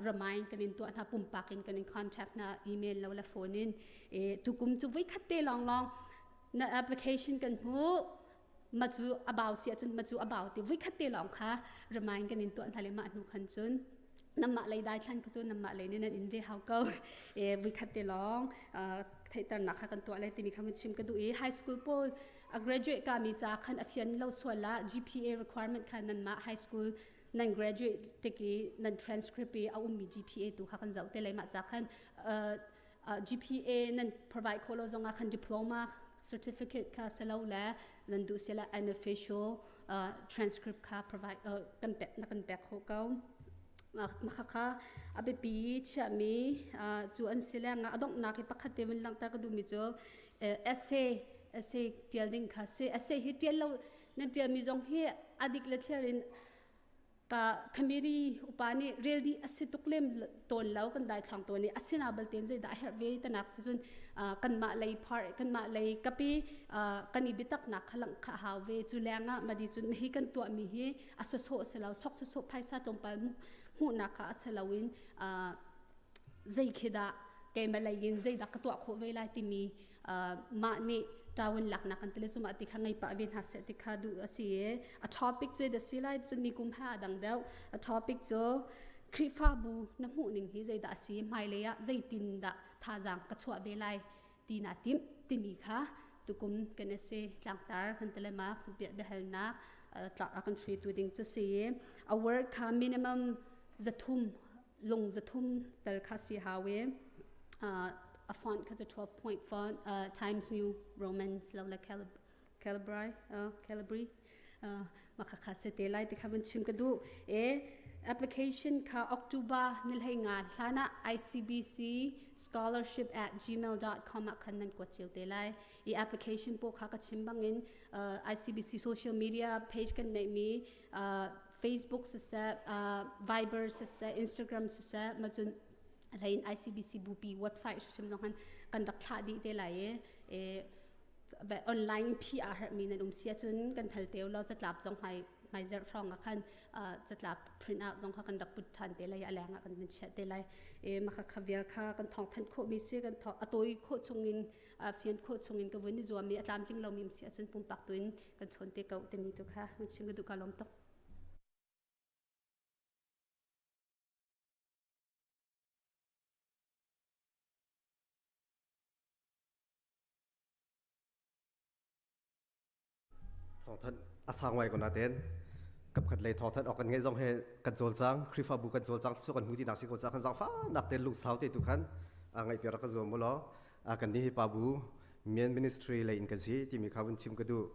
remind kan in tuah hna pumpak in kan in contact hna email lo le phone in e tukum cu vui khat te long long na application kan hmu ma cu a bau si ahcun ma cu a bau ti vuikhat te lawng kha remind kan in tuah hna le mah hnu khan cun namah lei dai thlan cu namah lei nih nan in ve hau ko e vuikhat te lawng theihternak kha kan tuah lai timi kha mun chim ka duh i high school pawl a graduate ka mi ca khan a fian lo sual la GPA requirement kha nan mah high school nan graduate tiki nan transcript i a ummi GPA tu kha kan zoh te lai mah ca khan GPA nan provide khawh lo zongah khan diploma certificate kha selo le nan duh sila unofficial transcript kha provide kan pek na kan pek khawh ko makhakha a biapi chiahmi cu an si leng ah a donghnak hi pakhat te vun langhter ka duhmi cu essay essay tial ding kha si essay hi tial lo nan tialmi zong hi adik le thliar in ka committee upa nih rel dih a si tuk lem tawn lo kan daithlang tawn i asina balten zeidah a herh ve tanak si cun kanmah lei part kanmah lei kapi kan i biataknak kha langh kha hau ve cu lengah madi cun hi kan tuahmi hi a sawsawh si lo sok sawsawh phaisa tlawmpal hmuhnak kha a si loin zei khi dah keimah lei in zeidah ka tuah khawh ve lai timi mah nih tawin laknak kan tile cuma ti kha ngei pah ve hna seh ti kha duh a si i a topic cu da si lai cun ni kum ha dang deuh a topic cu Khrihfabu na hmuh ning hi zeidah a si hmailei ah zeitin dah thazaang ka chuah ve lai ti na tim timi kha tukum kan si tlangtar kan tile ma biahalnak kan hruaitu ding cu si a word kha minimum zathum lung zathum tel kha si hau i a font kha cu 12 point font Times New Roman lo le Calibri Calibri mah kha se te lai ti kha van chim ka duh e application kha October nilhei nga hlan ah ICBC scholarship at gmail.com ah khan nan kuat cio te lai i application po kha ka chim bangin ICBC social media page kan neih mi Facebook siseh, Viber siseh, Instagram siseh, macun hlei in ICBC bupi website hrim zong han kan rak thlah dih te lai i online in phi aa herhmi nan um si ahcun kan thal teo lo catlap zong hmai hmai zarh hrawng ah khan catlap print out zong kha kan rak put ṭhan te lai a leng ah kan vun chiah te lai e maka kha vial kha kan thawng thanh khawhmi si kan thawng a tawi khawh chungin fian khawh chungin ka vun i zuam i a tlamtling lomi si ahcun pumpak tuin kan chawn te ko timi tu kha mun chim ka duh ka lawm tuk. Thawngthanh a sang ngai ko naten. Kapkhat lei thawngthanh awk kan ngeih zong he kan cawlcang Khrihfabu kan cawlcang cu kan hmu ti nak si ko ca kan zaangfah nak te lungsau te tu khan ngaih piak rak ka zuam mu law kan nih hi pa bu men ministry lei in kan si timi kha vun chim ka duh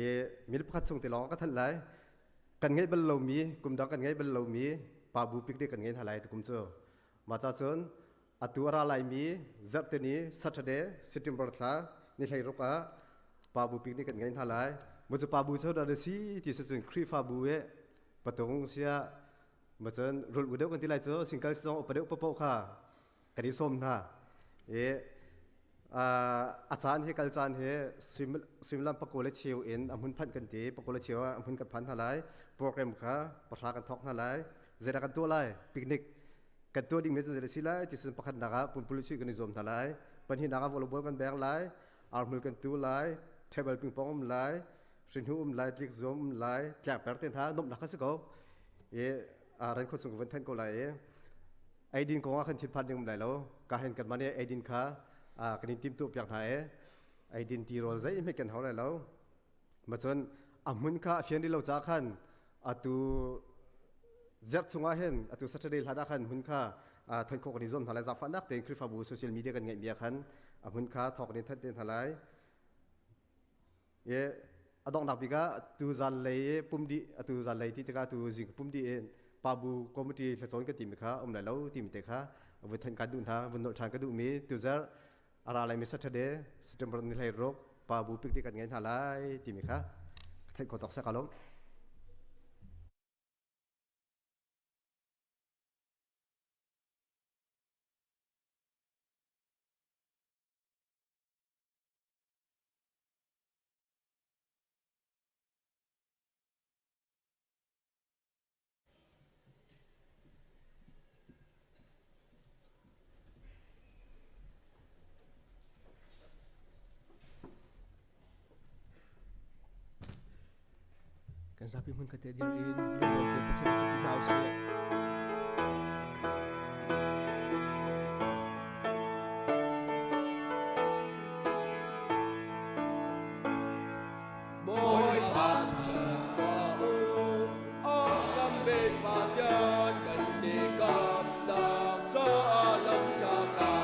i mil pakhat chung te lawng ka thanh lai kan ngeih bal lomi kum dang kan ngeih bal lomi pa bu picnic kan ngei hna lai tukum cu ma cha cun atu a ra laimi zarhteni Saturday September thla ni hlei ruk ah pa bu picnic kan ngei hna lai mu cu pa bu cu da si ti si cun Khrihfabu e patung sia ma cun rul u deuh kan ti lai cu single song upa deuh papoh kha kan i sawm hna i a caan hi kal caan hi suimilam pakua le cheu in a hmun phanh kan ti pakua le cheu ah a hmun kan phan hna lai program kha pahra kan thawk hna lai zeidah kan tuah lai picnic kan tuah ding mi cu zeidah si lai ti sun pakhatnak ah pumpuluk chuih kan i zuam hna lai pahnihnak ah volleyball kan beng lai arhmul kan tu lai table ping pong um lai hrinhu um lai tlik zuam um lai tlek per te hna nomnak kha si ko i ran kho chung van then ko lai i eidin kong ah khan thinphan ding um lai lo ka hen kan mane eidin kha kan in tim tu piak hna e eidin ti rawl zei hme kan hau lai lo ma cun a hmun kha a fian lo cha khan atu zerh chungah hin atu Saturday hlan ah khan hmun kha than khawh kan i zuam hna lai zaangfahnak tein Khrihfabu social media kan ngeih mi ah khan a hmun kha thawk in than te hna lai e a donghnak bik ah tu zan lei pum dih atu zan lei ti tikah tu zing pum dih in pabu committee hlacawn ka timi kha um lai lo timi te kha vun than kan duh hna vun nolh than ka duh mi tu zarh a ra lai mi Saturday September ni hlei ruk pabu picnic kan ngei hna lai timi kha theih khawh tawk seh ka lawm. Kan zapi hmun khat te dir in lunglawm te Pathian tu hna usih. Bawipa thangṭhat tuah u, a kan pek Pathian kan i kamnak caah lam ṭha ka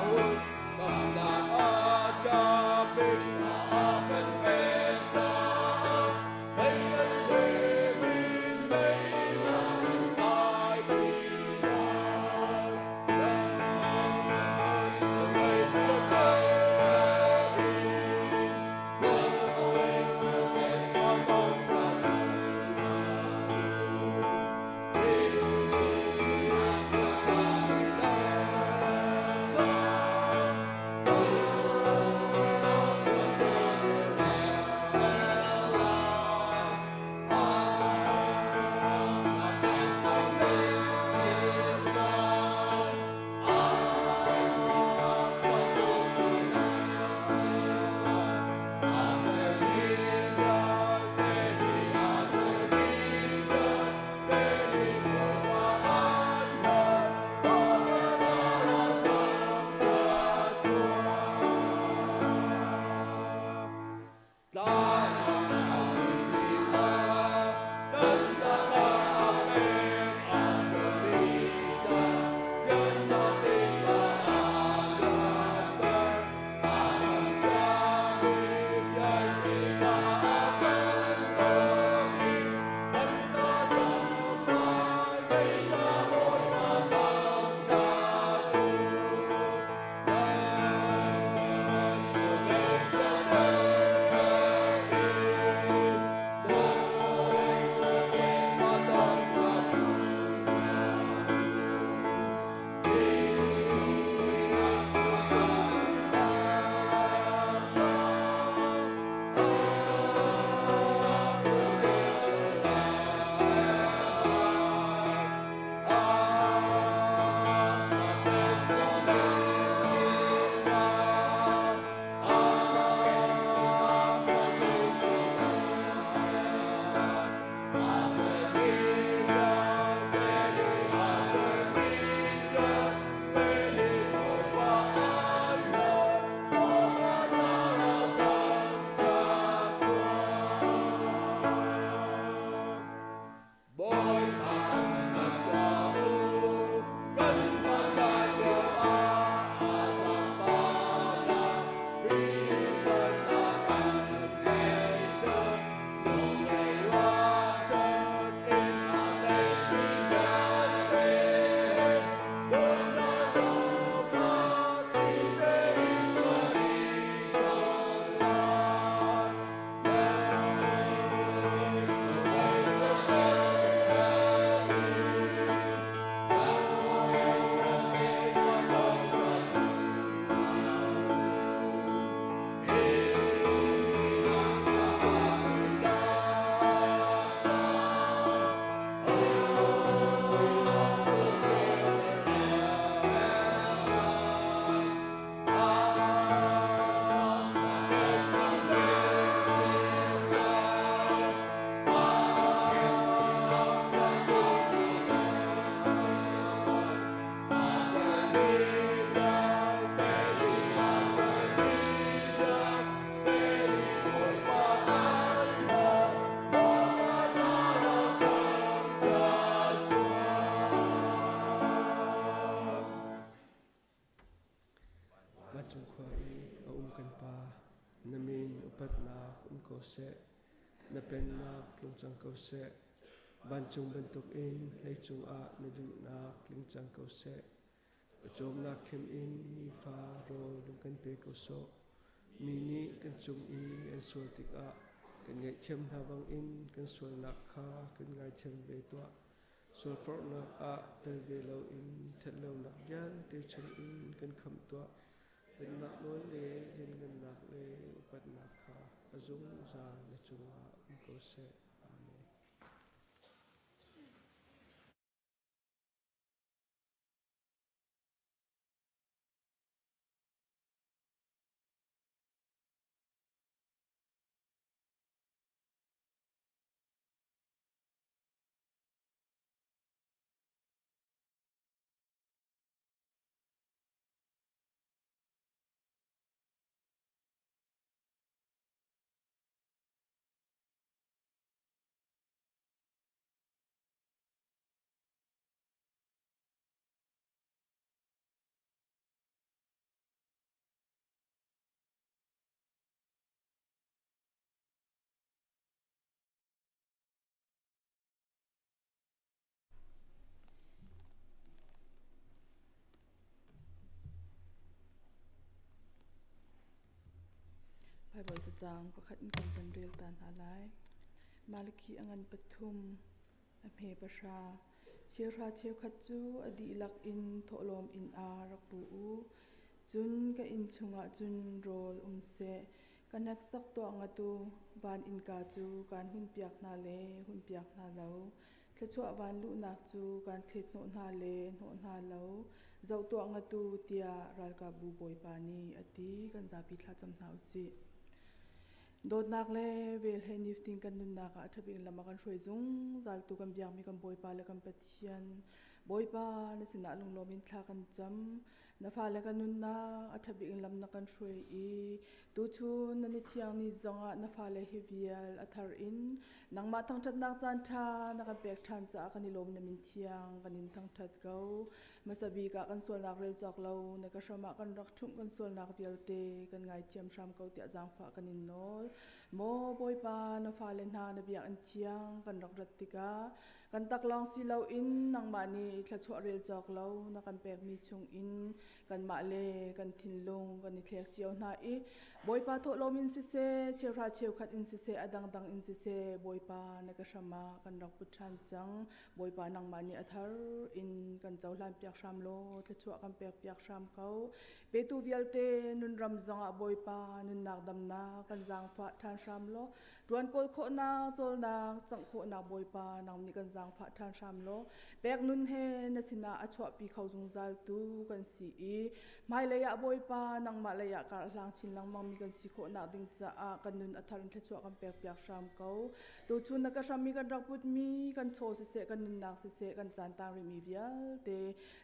hun. Kamnak a ṭha bik a kan pek caah mei an le min mei a kan pek. kan Pa, na min upatnak um ko seh. Na pennak tlung cang ko seh. Vancung bantukin leicung ah na duhnak tling cang ko seh. Pawcawmnak khem in nifa rawl lung kan pe ko sawh. Mi nih kan cung i an sual tikah kan ngaihthiam hna bangin kan sualnak kha kan ngaithiam ve tuah. Sualforhnak ah tel ve loin ṭhatlonak vialte chungin kan khamh tuah. Pennak nawl le lianngannak le upatnak kha a zungzal na cungah um ko seh. Amen. Baibal cacang pakhat in kan kan rel ta hna lai. Malakhi a ngan pathum, a hme pahra. Cheuhra cheukhat cu a dihlak in thawhlawm inn ah rak pu u. Cun ka inn chungah cun rawl um seh. Ka hneksak tuah ngat u, van innka cu kaan hunpiak hna le hunpiak hna lo. Thluachuah van luhnak cu kaan thlet hnawh hna le hnawh hna lo. Zoh tuah ngat u, tiah ralkapbu Bawipa nih a ti. Kan zapi thlacam hna u sih. Dawtnak le vel he niftin kan nunnak ah a ṭha bik lam a kan hruai zungzaltu kan biakmi kan Bawipa le kan Pathian. Bawipa, na sinah lunglawm in thla kan cam. Na fale kan nunnak a ṭha bik in lam na kan hruai i tuchun na ni thiang ni zongah na fale hi vial a thar in nangmah thangṭhatnak caan ṭha na kan pek ṭhan caah kan i lawm na min thiang kan in thangṭhat ko. Hmasa bik ah kan sualnak rel cawk lo na ka hram ah kan rak ṭhumh kan sualnak vialte kan ngaithiam hram ko tiah zaangfah kan in nawl. Maw Bawipa na fale hna na biakinn thiang kan rak rat tikah kan taklawng si loin nangmah nih thluachuah rel cawk lo na kan pekmi chungin kanmah le kan thinlung kan i thlek cio hna i Bawipa thawhlawm in siseh cheuhra cheukhat in siseh a dangdang in siseh Bawipa na ka hram ah kan rak put ṭhan cang. Bawipa nangmah nih a thar in kan cohlan piak hram law thluachuah kan pek piak hram ko. Petu vialte nunram zongah Bawipa nunnak damnak kan zaangfah ṭhan hram law ṭuan kawl khawhnak cawlnak cangh khawhnak Bawipa nang nih kan zaangfah ṭhan hram law pek nun he na sinah a chuahpi kho zungzal tu kan si i hmailei ah Bawipa nangmah lei ah kar hlang chin lengmang mi kan si khawhnak ding caah kan nun a thar in thluachuah kan pek piak hram ko. Tuchun na ka hrammi kan rak putmi kan chaw siseh kan nunnak siseh kan caan tang rihmi vialte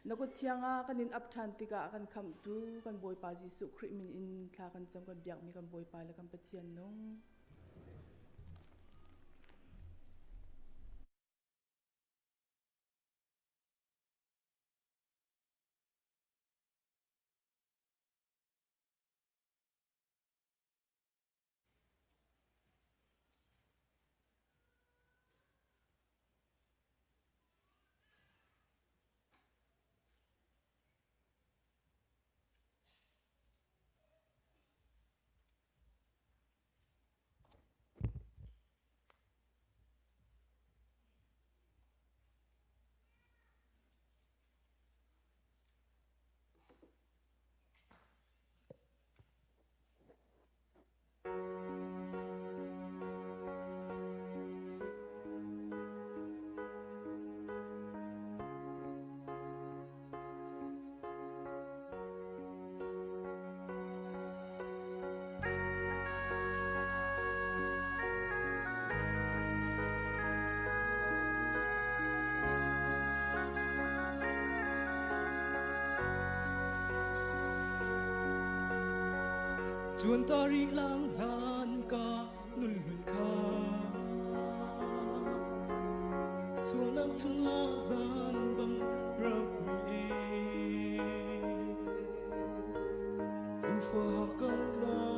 na kut thiang ah kan in ap ṭhan tikah kan khamhtu kan Bawipa Jesuh Khrih min in thla kan cam kan biakmi kan Bawipa le kan Pathian nung. Chuan ta rih lang hlan ka nun hlun kha Sualnak chungah zan bang rak mi e Duhfah kau na.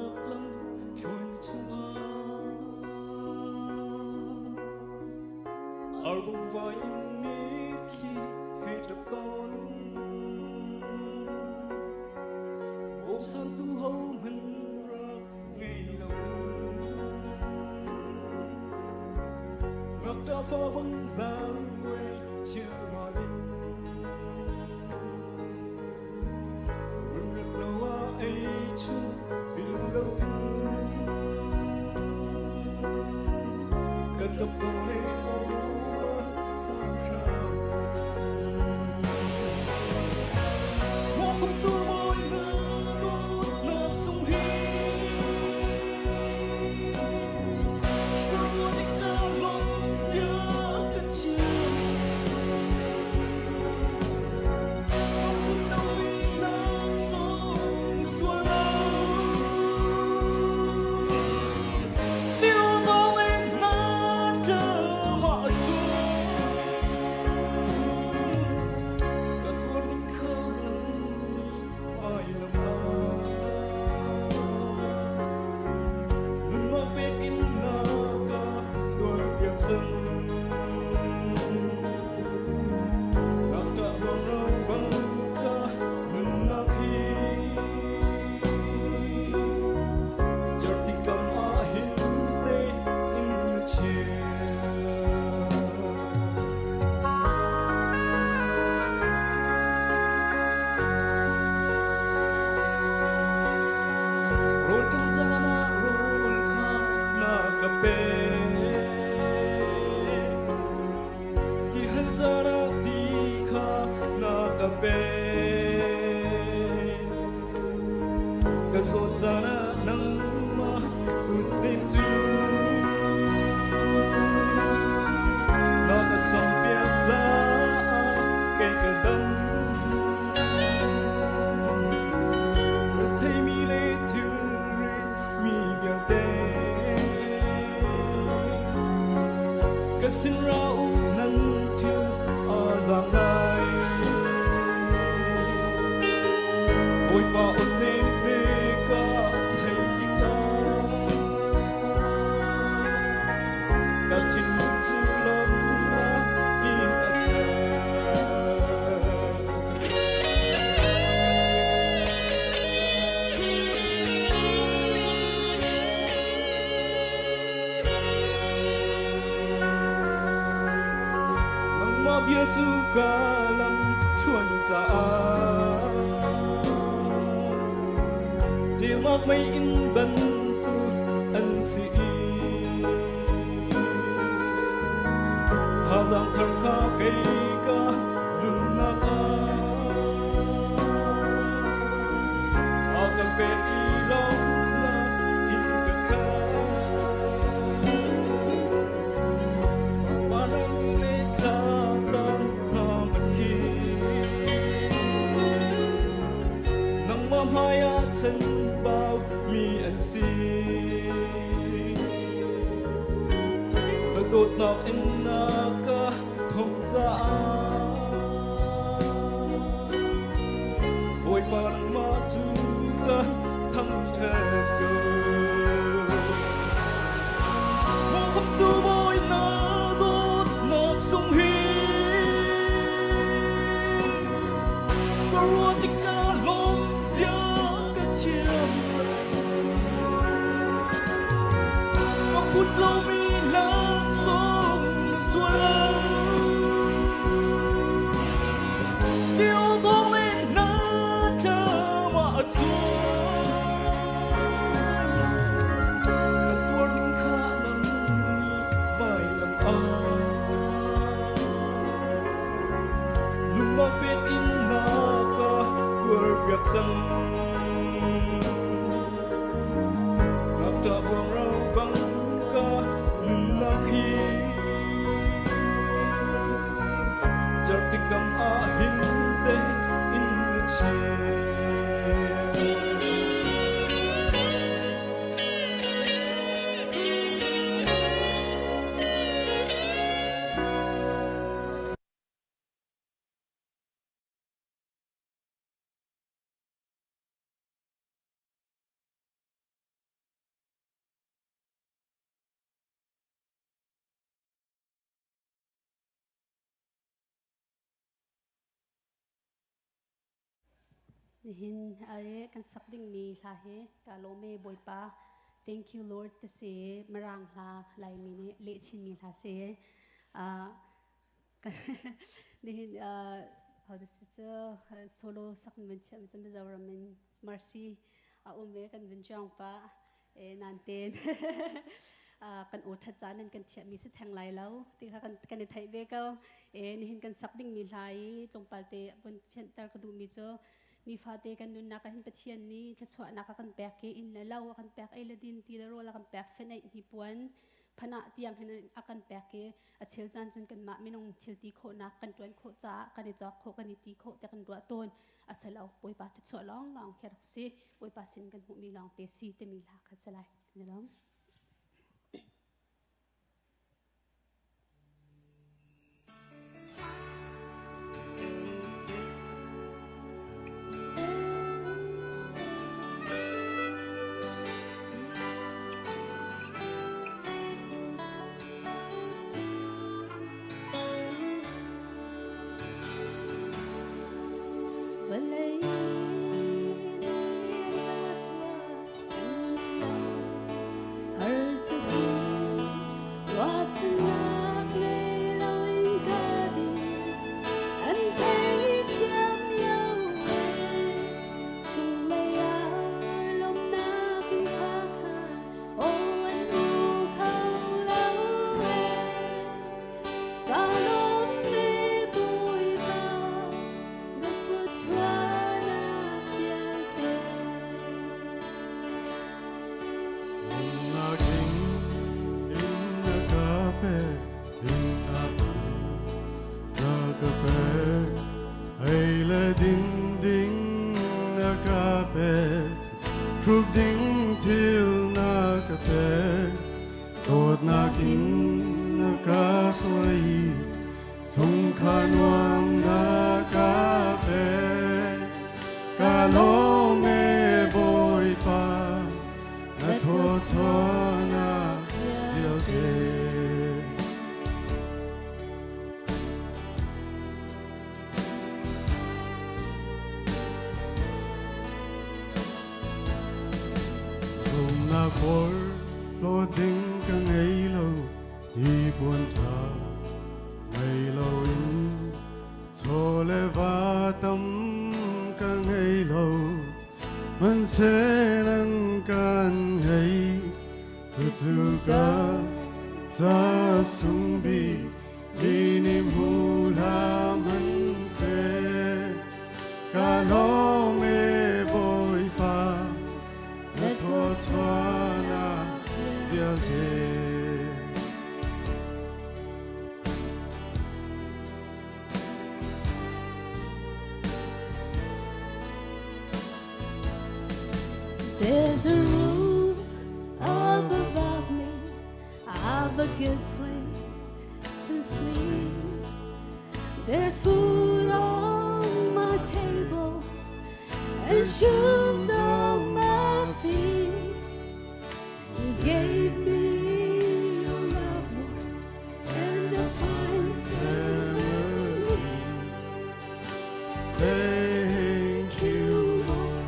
Arbang vai in mitthli he ṭap tawn. Bawmchantu hohmanh rak ngei lo in. Ngakṭah fa bang zaangmuai chilmal in. Runrep lo ah ei chung bil lo in. Ka ṭap ko ne aw sang hram. Maw tu mawi na dawtnak sung hi. Ka ruah tik ka lawm zia ka thiam. Ngakṭah ruangro bang ka nunnak hi cerhti kam ah hin te in na chia. Rawl ṭam caan ah rawl kha na ka pek. Ti hal caan ah ti kha na ka pek. Ka zawt caan ah nangmah kutnem cu na ka sampiak caah kei ka dam. Retheimi le thilrit mi vialte ka sin ra u nan thil a zaang lai. Bawipa aw nem te ka theih tikah ka thinlung cu lawmhnak in a khat. Nangmah bia cu ka lam thluan caah ṭilnak mei in bantuk an si i thazaang thar kha kei ka nunnak ah a kan pek i lawmhnak in ka khat. Vanram le thla hna khi nangmah hmai ah chanbau mi an si. Ka dawtnak in na ka thawng caah Bawipa nangmah cu ka thangṭhat ko. Maw tu bawi na dawtnak sung hi ka ruah tikah lawm zia ka thiam lo. Ka phut lomi laksawng na sual lo. Tiêu thong in na thlam ah chuan. Ka tuar ning kha nang nih vailam ah. Nunnak pek in na ka tuarpiak cang. Ngakṭah buangro bang ka nunnak hi cerhti kam ah hin te in na chia. Nihin ai kan sak dingmi hla hi ka lawm e Bawipa. Thank you Lord ti si Mirang hla Laimi nih leh chinmi hla si. Nihin how this cu solo sak min chiah mi cu Mizoram in Mercy a um e kan vun chuang pa e nan ten kan aw ṭhat caan nan kan thiahmi si theng lai lo ti kha kan kan i theih ve ko. E nihin kan sak dingmi hla i tlawmpal te vun fianter ka duhmi cu nifate kan nunnak ah hin Pathian nih thluachuahnak a kan pek i inn le lo a kan pek, ei le din, ti le rawl a kan pek, feneih hnipuan phanah tiang hin a kan pek i a chel caan cun kanmah minung thil ti khawhnak kan ṭuan khawh caah kan i cawk khawh, kan i ti khawh tiah kan ruah tawn. A si lo, Bawipa thluachuah lawnglawng khi rak si, Bawipa sin kan hmuhmi lawng te si timi hla kha si lai. Kan There's a roof up above me. I've a good place to sleep. There's food on my table and shoes on my feet. You gave me your love, Lord, and a fine family. Thank you, Lord,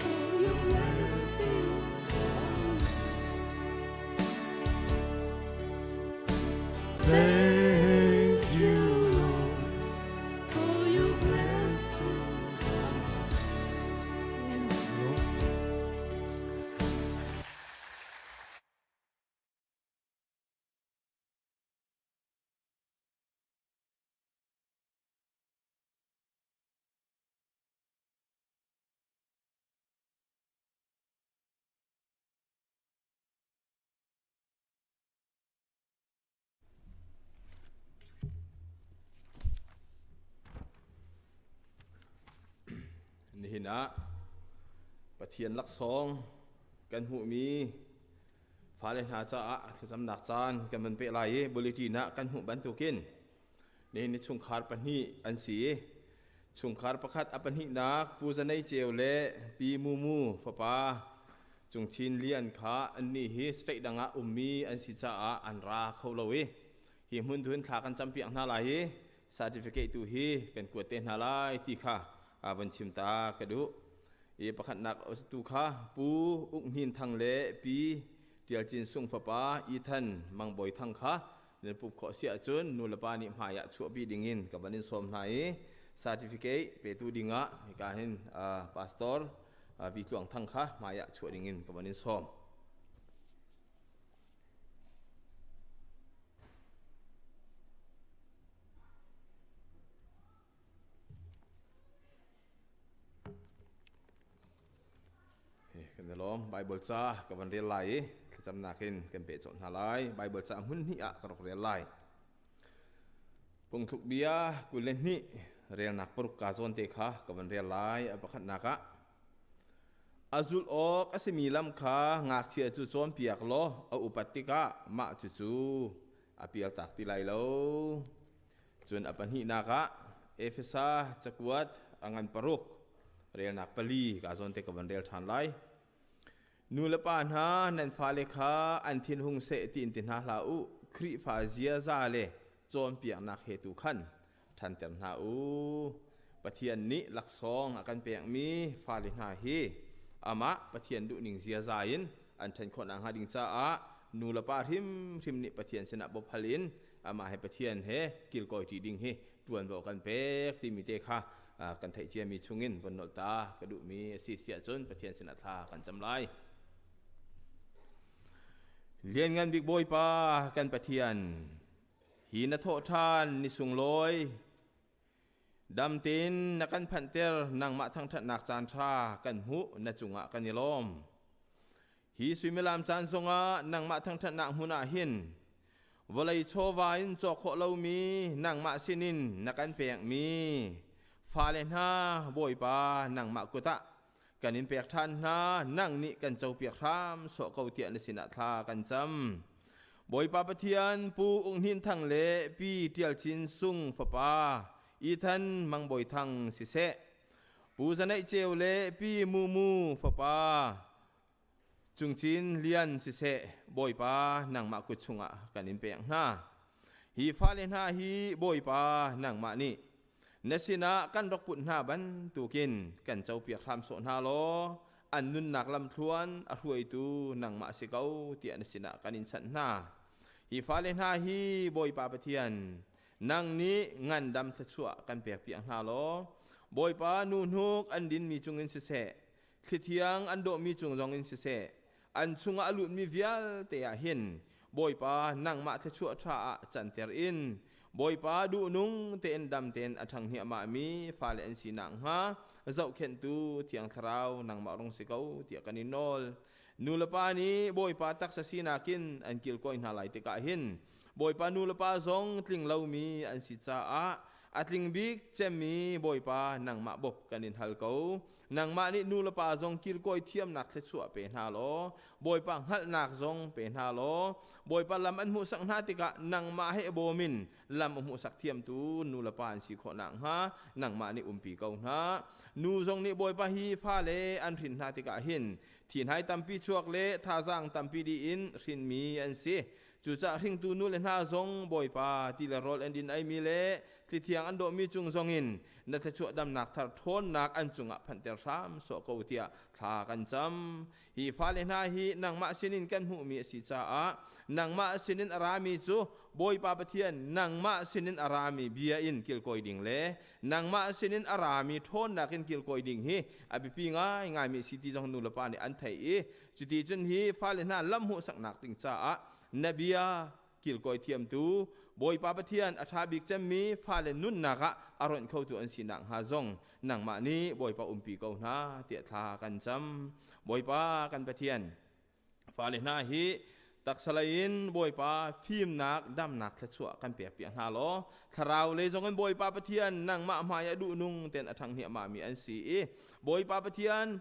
for your blessings on me. Thank you, Lord, for your blessings on me. Nihin ah Pathian laksawng kan hmuhmi fale hna caah thlacamnak caan kan van peh lai i bulletin ah kan hmuh bantukin nihin ni chungkhar pahnih an si i chungkhar pakhat a pahnihnak Pu Zanei Ceu le Pi Mumu fapa Cung Chin Lian kha annih hi state dang ah ummi an si caah an ra kho lo i hi hmun thun thla kan campiak hna lai i certificate tu hi kan kuat te hna lai ti kha. von chim ta ka duh. I pakhatnak tu kha Pu Uk Hnin Thang le Pi Tial Cin Sung fapa Ethan Mang Bawi Thang kha nan pup khawh si ahcun nu le pa nih hmai ah chuahpi dingin ka van in sawm hna i certificate petu dingah hika hin pastor Vi Tluang Thang kha hmai ah chuah dingin ka van in sawm. Kan i lawm. Bible ca ka van rel lai i thlacamnak in kan peh colh hna lai. Bible ca hmun hnih ah ka rak rel lai. Phungthluk bia 22 relnak paruk ka zawn te kha ka van rel lai. A pakhatnak ah a zulh awk a simi lam kha ngakchia cu cawnpiak law a upat tikah mah cucu a pialtak ti lai lo. Cun a pahnihnak ah Efesa cakuat a ngan paruk relnak pali ka zawn te ka van rel ṭhan lai. Nu le pa hna nan fale kha an thinhung seh tiin ti hna hlah u. Khrihfa ziaza le cawnpiaknak he tu khan ṭhanter hna u. Pathian nih laksawng a kan pekmi fale hna hi amah Pathian duhning ziaza in an ṭhen khawh nakhnga ding caah nu le pa hrimhrim nih Pathian sinah bawmh hal in amah he Pathian he kilkawi ṭi ding hi ṭuanvo kan pek timi te kha kan theih ciami chungin von nolh ta ka duhmi a si si ahcun Pathian sinah thla kan cam lai. Lianngan bik Bawipa kan Pathian, hi na thawh ṭhan ni sunglawi dam tein na kan phanhter nangmah thangṭhatnak caan ṭha kan hmuh na cungah kan i lawm. Hi suimilam caan zongah nangmah thangṭhatnak hmun ah hin vawlei chawva in cawk khawh lomi nangmah sinin na kan pekmi fale hna Bawipa nangmah kut ah kan in pek ṭhan hna nang nih kan copiak hram sawh ko tiah na sinah thla kan cam. Bawipa Pathian Pu Ung Hnin Thang le Pi Ṭial Chin Sung fapa Ethan Mang Bawi Thang siseh Pu Zaneih Ceu le Pi Mu Mu fapa Cungcin Lian siseh Bawipa nangmah kut chungah kan in pek hna. Hi fale hna hi Bawipa nangmah nih na sinah kan rak put hna bantukin kan copiak hram sawh hna law an nunnak lamthluan a hruaitu nangmah si ko tiah na sinah kan in chanh hna. Hi fale hna hi Bawipa Pathian nang nih ngandam thluachuah kan pekpiak hna law Bawipa nu hnuk an dinmi cungin siseh thlithiang an dawhmi cung zong in siseh an chungah a lutmi vialte ah hin Bawipa nangmah thluachuah ṭha ah canter in Bawipa duhnung tein dam tein a ṭhang hniahmahmi fale an si nakhnga zohkhenhtu Thiang Thlarau nangmah rung si ko tiah kan in nawl. Nu le pa nih Bawipa taksa sinak in an kilkawi hna lai tikah hin Bawipa nu le pa zong tling lomi an si caah a tling bik cemmi Bawipa nangmah bawp kan in hal ko. Nangmah nih nu le pa zong kilkawi thiamnak thluachuah pe hna law Bawipa hngalhnak zong pe hna law Bawipa lam an hmuhsak hna tikah nangmah he bawm in lam a hmuhsak thiamtu nu le pa an si khawh nakhnga nangmah nih umpi ko hna. Nu zong nih Bawipa hi fale an hrin hna tikah hin thi-hnai tampi chuak le thazaang tampi dih in hrinmi an si. Cucaah hringtu nu le hna zong Bawipa ti le rawl an din eimi le thlithiang an dawhmi cung zongin na thluachuah damnak thar ṭhawnnak an cungah phanhter hram sawh ko tiah thla kan cam. Hi fale hna hi nangmah sinin kan hmuhmi a si caah nangmah sinin a rami cu Bawipa Pathian nangmah sinin a rami bia in kilkawi ding le nangmah sinin a rami ṭhawnnak in kilkawi ding hi a biapi ngaingaimi a si ti zong nu le pa nih an theih i cuti cun hi fale hna lam hmuhsaknak ding caah na bia kilkawi thiamtu Bawipa Pathian a ṭha bik cemmi fale nunnak ah a ronh khotu an si nakhnga zong nangmah nih Bawipa umpi ko hna tiah thla kan cam. Bawipa kan Pathian fale hna hi taksalei in Bawipa fimnak damnak thluachuah kan pek piak hna law thlarau lei zong in Bawipa Pathian nangmah hmai ah duhnung ten a ṭhang hniahmahmi an si i Bawipa Pathian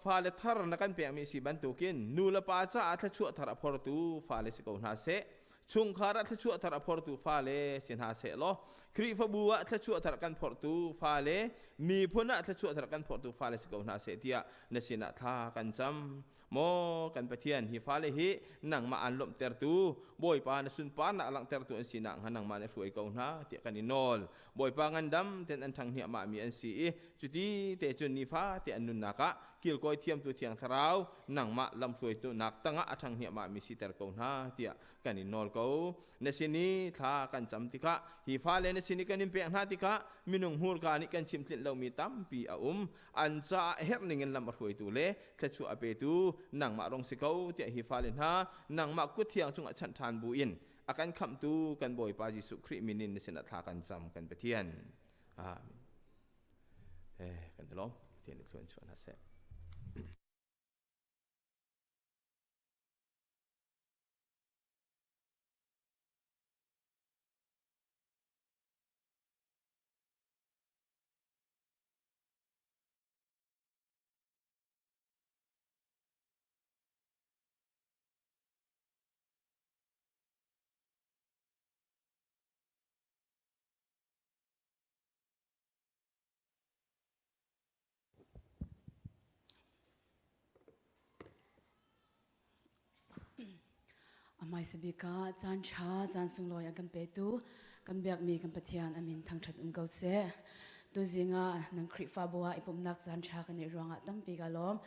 fale thar na kan pekmi si bantukin nu le pa caah thluachuah thar a phortu fale si ko hna seh chungkhar ah thluachuah thar a phortu fale si hna seh law Khrihfabu ah thluachuah thar kan phortu fale miphun ah thluachuah thar kan phortu fale si ko hna seh tiah na sinah thla kan cam. Maw kan Pathian, hi fale hi nangmah aan lawmhtertu, Bawipa na sunparnak langhtertu an si nakhnga nangmah na hruai ko hna tiah kan i nawl. Bawipa ngandam ten an ṭhang hniahmahmi an si i cuti te cun nifate an nunnak ah kilkawi thiamtu Thiang Thlarau nangmah lamhruaitu nak tangah a ṭhang hniahmahmi siter ko hna tiah kan in nawl ko. Na sin i thla kan cam tikah hi fale na sin i kan in pek hna tikah minung hmurka nih kan chim tlinh lomi tampi a um. An caah herh ningin lam a hruaitu le thluachuah a petu nangmah rong si ko tiah hi fale hna nangmah kut thiang cungah chanh ṭhan buin a kan khamhtu kan Bawipa Jesuh Khrih min in na sinah thla kan cam kan Pathian. Amen. Eh, kan i lawm. Pathian nih thluan chuah hna seh. A hmaisa bik ah caan ṭha, caan sunglawi a kan petu kan biakmi kan Pathian a min thangṭhat um ko seh. Tuzing ah nan Khrihfabu ah i pumhnak caan ṭha kan neih ruangah tampi ka lawm.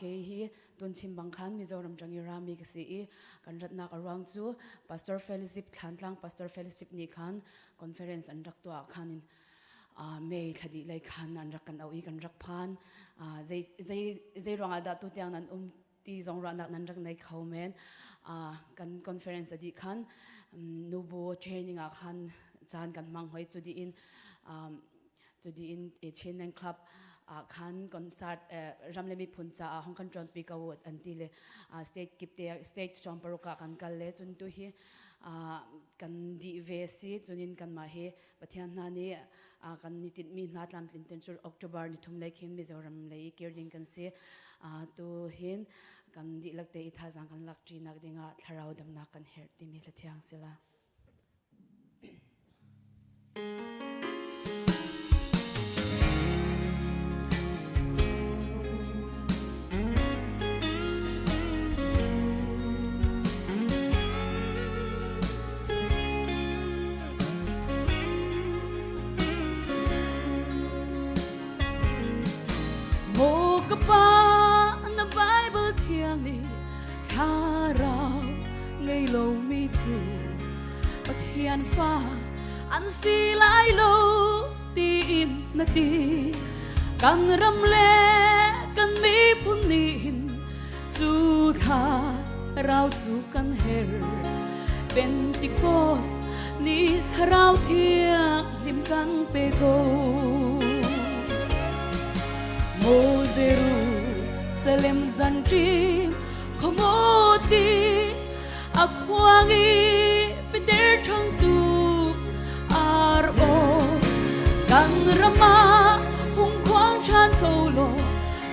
Kei hi Tunchim bang khan Mizoram ṭang i rami ka si i kan ratnak a ruang cu Pastor Fellowship Thlantlang Pastor Fellowship nih khan conference an rak tuah khan in May thla dih lei khan an rak kan auh i kan rak phan. Zei zei zei ruangah dah tu tiang nan um ti zong ruahnak nan rak nei kho men. Kan conference a dih khan nubu training ah khan caan kan hmang hoi cu dih in cu dih in Chinland Club ah khan concert ram le miphun caah hong kan ṭuanpi ko an ti le state kip te state sawm paruk ah kan kal le cun tu hi kan dih ve si cunin kanmah hi Pathian hna nih kan ni tinhmi hna tlamtlin ten cu October ni thum lei khin Mizoram lei i kir ding kan si. Tu hin kan dihlak te i thazaang kan lak ṭinak dingah thlarau damnak kan herh timi hla thiang sila. Maw ka pa na Bible thiang nih thlarau ngei lomi cu Pathian fa an si lai lo tiin na ti kan ram le kan miphun nih hin cu thlarau cu kan herh Pentecost ni thlarau thiang lim kan pe ko Mo Jerusalem zan ṭim khomoti a khuang i piter ṭhangtu ar aw kan rama hung khuang ṭhan ko law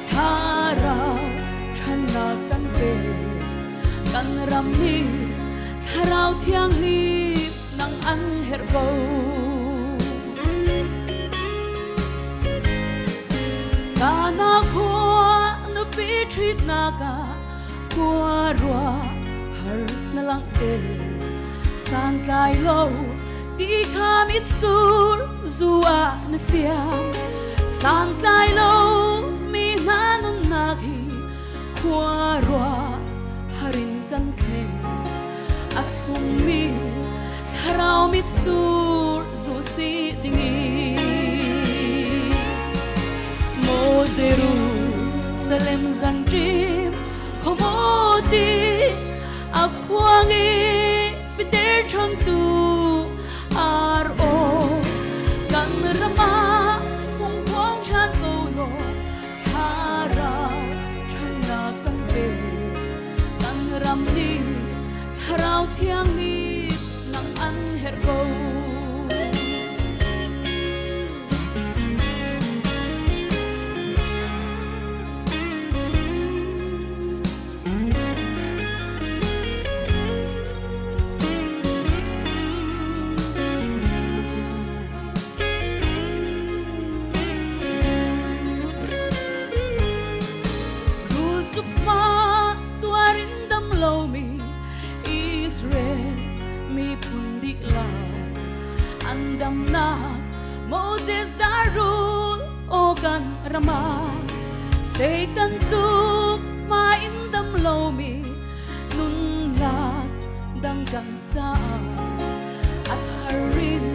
thlarau ṭhannak kan pe kan ram nih thlarau thianghlim nang an herh ko Kana khua nupi ṭhitnak ah khua rua har na langhter santlai lo ti kha mitsur zu ah na siam santlai lo mi hna nunnak hi khua rua harin kan thleng a thlummi thlarau mitsur zu si dingin Maw Jerusalem zan ṭim khomoti a khuang i piter ṭhangtu ar aw kan ram ah hung khuang ṭhan ko law thlarau ṭhannak kan pe kan ram nih thlarau thiang nih nang an herh ko. Rul cu hma rama Satan cu ma in dam lomi nunnak dang kan caah a tharin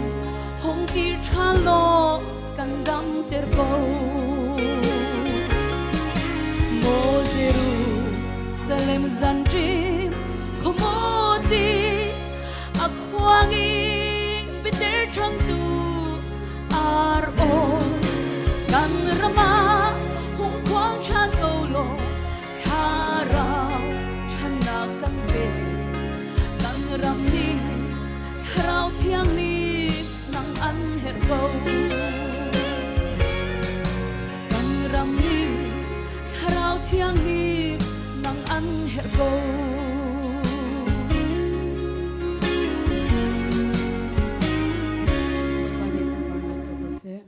hong ti tha law kan damter ko. Mo Jerusalem zanṭim khuamawti a khuang i biter ṭhangtu ar aw kan ram ah hung khuang ṭhan ko law thlarau ṭhannak kan pe. Kan ram nih thlarau thiang nih nang an herh ko. Kan ram nih thlarau thiang nih nang an herh ko. Bawipa nih sunparnak cu ko seh.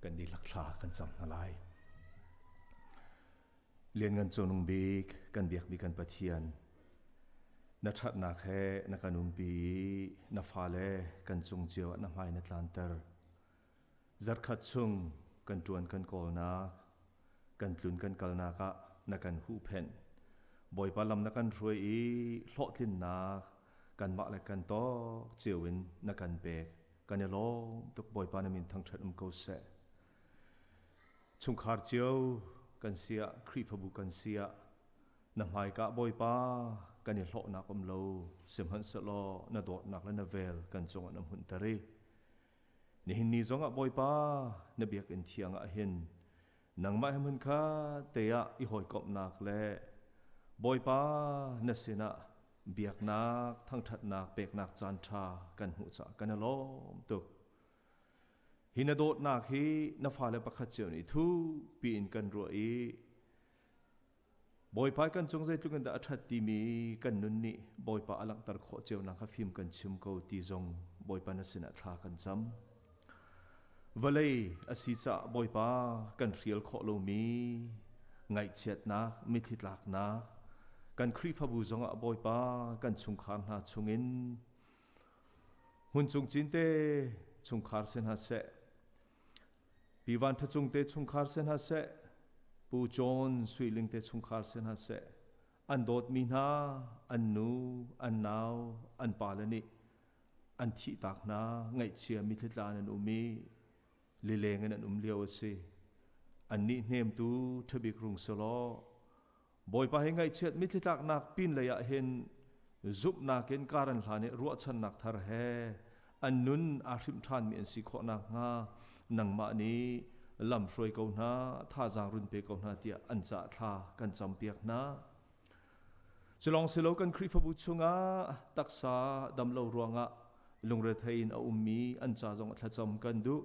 Kan dihlak thla kan cam hna lai. Lianngan Cungnung bik kan biakmi kan Pathian, na ṭhatnak he na kan umpi i na fale kan cung cio ah na hmai na tlanter. Zarkhat chung kan ṭuan kan kawlnak, kan tlun kan kalnak ah na kan huhphenh. Bawipa lam na kan hruai i hlawhtlinnak kanmah le kan tawk cio in na kan pek. Kan i lawm tuk. Bawipa na min thangṭhat um ko seh. Chungkhar cio kan si ah, Khrihfabu kan si ah, na hmaika Bawipa kan i hlawhnak um lo, sihmanhsehlaw na dawtnak le na vel kan cungah na hmunhter i nihin ni zongah Bawipa na biakinn thiang ah hin nangmah he hmunkhat te ah i hawikomhnak le Bawipa na sinah biaknak thangṭhatnak peknak caan ṭha kan hmuh caah kan i lawm tuk. Hi na dawtnak hi na fale pakhat cio nih thukpi in kan ruah i Bawipa kan cung zeitluk in dah a ṭhat timi kan nun nih Bawipa a langhter khawh cionak kha fim kan chim ko ti zong Bawipa na sinah thla kan cam. Vawlei a si caah Bawipa kan hrial khawh lomi ngaihchiatnak, mitthli tlaknak, kan Khrihfabu zongah Bawipa kan chungkhar hna chungin Hmuncung Cinte chungkhar si hna seh, Pi Van Tha Cung te chungkhar si hna seh, Pu John Sui Ling te chungkhar si hna seh, an dawtmi hna, an nu, an nau, an pale nih an thihtak hna, ngaihchia mitthli tla in an um i lileng in an um lio a si. Annih hnemtu ṭhabik rung selaw, Bawipa hi ngaihchiat mitthli tlaknak pinlei ah hin zumhnak in kar an hlan i ruahchannak thar he an nun aa hrimh ṭhanmi an si khawh nakhnga nangmah nih lam hruai ko hna, thazaang run pe ko hna tiah an caah thla kan campiak hna. Culawng silo kan Khrihfabu chungah taksa damlo ruangah lungrethei in a ummi an ca zong thlacam kan duh.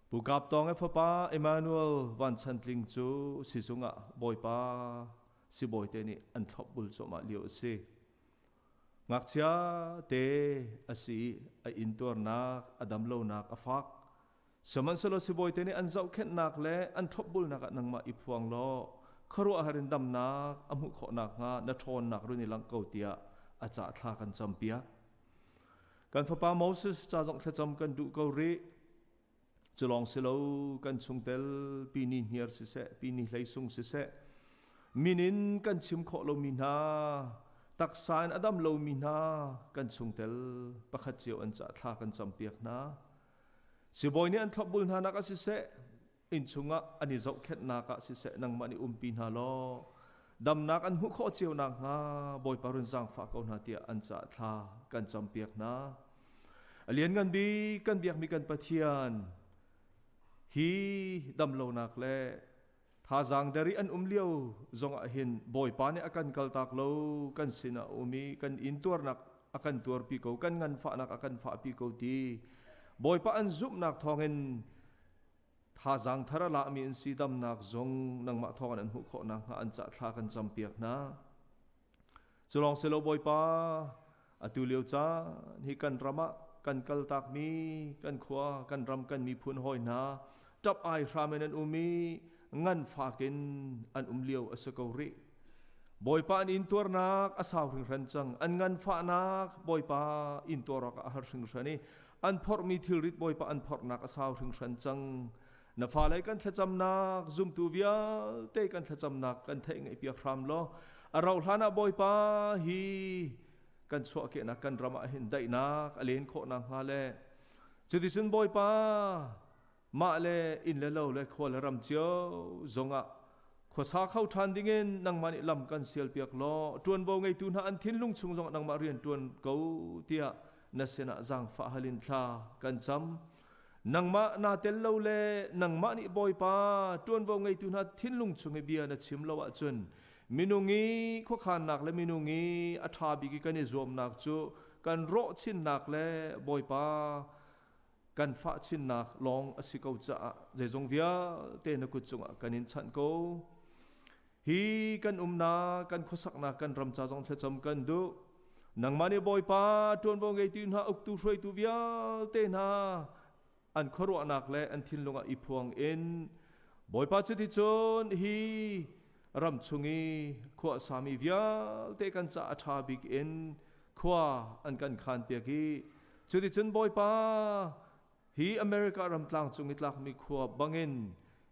Pu Kap Tawng e fapa Emmanuel Van Chan Tling cu sizung ah Bawipa sibawi te nih an thlopbul cuahmah lio a si. Ngakchia te a si i a intuarnak, a damlonak a fak. Sihmanhsehlaw sibawi te nih an zohkhenhnak le an thlopbulnak ah nangmah i phuang law khuaruahhar in damnak a hmuh khawh nakhnga na ṭhawnnak run i langh ko tiah a cah thla kan campiak. Kan fapa Moses ca zong thlacam kan duh ko rih. Cu lawng si lo kan chungtel pi ni hniar siseh, pi ni hlei sung siseh, min in kan chim khawh lomi hna, taksa in a dam lomi hna kan chungtel pakhat cio an cah thla kan campiak hna. Sibawi nih an thlopbul hna nak ah siseh, inn chungah an i zohkhenhnak ah siseh nangmah nih umpi hna law damnak an hmuh khawh cio nakhnga Bawipa run zaangfah ko hna tiah an cah thla kan campiak hna. A lianngan bik kan biakmi kan Pathian hi damlonak le thazaang der i an um lio zongah hin Bawipa nih a kan kaltak lo, kan sinah a um i kan intuarnak a kan tuarpi ko, kan nganfahnak a kan fahpi ko ti Bawipa an zumhnak thawngin Thazaang thar a lami an si damnak zong nangmah thawngin an hmuh khawh nakhnga an cah thla kan campiak hna. Cu lawng si lo Bawipa, atu lio caan hi kan ram ah kan kaltakmi kan khua kan ram kan miphun hawi hna ṭap ai hram in an um i nganfak in an um lio a si ko rih. Bawipa an intuarnak a sau hringhran cang. An nganfahnak Bawipa intuar awkah a har hringhran i an phorhmi thilrit Bawipa an phorhnak a sau hringhran cang. Na fale kan thlacamnak zumtu vialte kan thlacamnak kan theih ngaihpiak hram law a rauh hlan ah Bawipa hi kan chuahkehnak kan ram ah hin daihnak a len khawh nakhnga le cuticun Bawipa mah le inn le lo le khua le ram cio zongah khuasa kho ṭhan dingin nangmah nih lam kan sialpiak law ṭuanvo ngeitu hna an thinlung chung zongah nangmah rian ṭuan ko tiah na sinah zaangfah halin thla kan cam. Nangmah naa tel lo le nangmah nih Bawipa ṭuanvo ngeitu hna thinlung chung i bia na chim lo ahcun minung i khuakhannak le minung i a ṭha bik i kan i zuamnak cu kan rawh chinnak le Bawipa kan fah chinnak lawng a si ko caah zeizong vialte na kut cungah kan in chanh ko. Hi kan umnak, kan khuasaknak, kan ram ca zong thlacam kan duh. Nangmah nih Bawipa ṭuanvo ngeitu hna, uktu hruaitu vialte hna an khuaruahnak le an thinlung ah i phuang in Bawipa cuticun hi ram chung i khua sami vialte kan caah a ṭha bik in khua an kan khanpiak i cuticun Bawipa hi America ram tlang cung i tlakmi khua bangin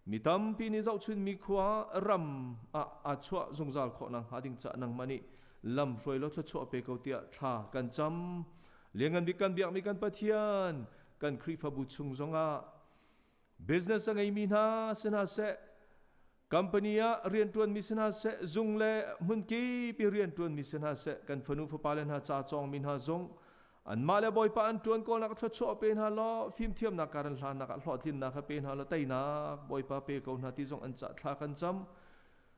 mi tampi nih zohchunmi khua ram ah aa chuah zungzal khawh nakhnga ding caah nangmah nih lam hruai law thluachuah pe ko tiah thla kan cam. Lianngan bik kan biakmi kan Pathian, kan Khrihfabu chung zongah business a ngeimi hna si hna seh, company ah rianṭuanmi si hna seh, zung le hmunkip i rianṭuanmi si hna seh, kan fanu fapale hna ca cawngmi hna zong anmah le Bawipa an ṭuan kawlnak thluachuah pe hna law fimthiamnak kar an hlannak ah hlawhtlinnak kha pe hna law teinak Bawipa pe ko hna ti zong an cah thla kan cam.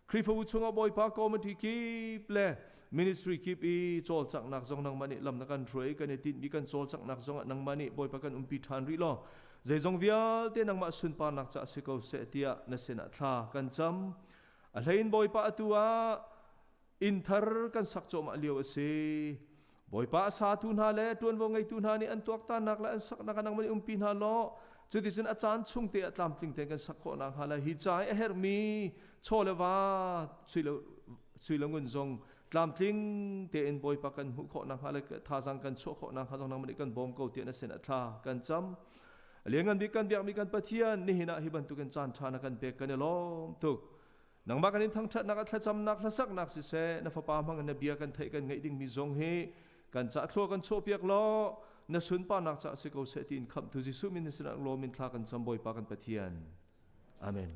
Khrihfabu chungah Bawipa committee kip le ministry kip i cawlcanghnak zong nangmah nih lam na kan hruai kan i tinhmi kan cawlcanghnak zongah nangmah nih Bawipa kan umpi ṭhan rih law zeizong vialte nangmah sunparnak caah si ko seh tiah na sinah thla kan cam. A hlein Bawipa atu ah inn thar kan sak cuahmah lio a si. Bawipa a satu hna le ṭuanvo ngeitu hna nih an tuaktannak le an saknak ah nangmah nih umpi hna law cuticun a caan chung te ah tlamtling tein kan sak khawh nakhnga le hi ca i a herhmi chaw le va sui le ngun zong tlamtling tein Bawipa kan hmuh khawh nakhnga le thazaang kan chuah khawh nakhnga zong nangmah nih kan bawm ko tiah na sin ah thla kan cam. Lianngan bik kan biakmi kan Pathian nihin ah hi bantukin caan ṭha na kan pek kan i lawm tuk. Nangmah kan in thangṭhatnak a thlacamnak hlasaknak siseh na fapa hmang in na bia kan theih kan ngaih dingmi zong hi kan cah thlua kan chuahpiak law na sunparnak caah si ko seh tiin khamhtu Jesuh min sinah lawm in thla kan cam Bawipa kan Pathian. Amen.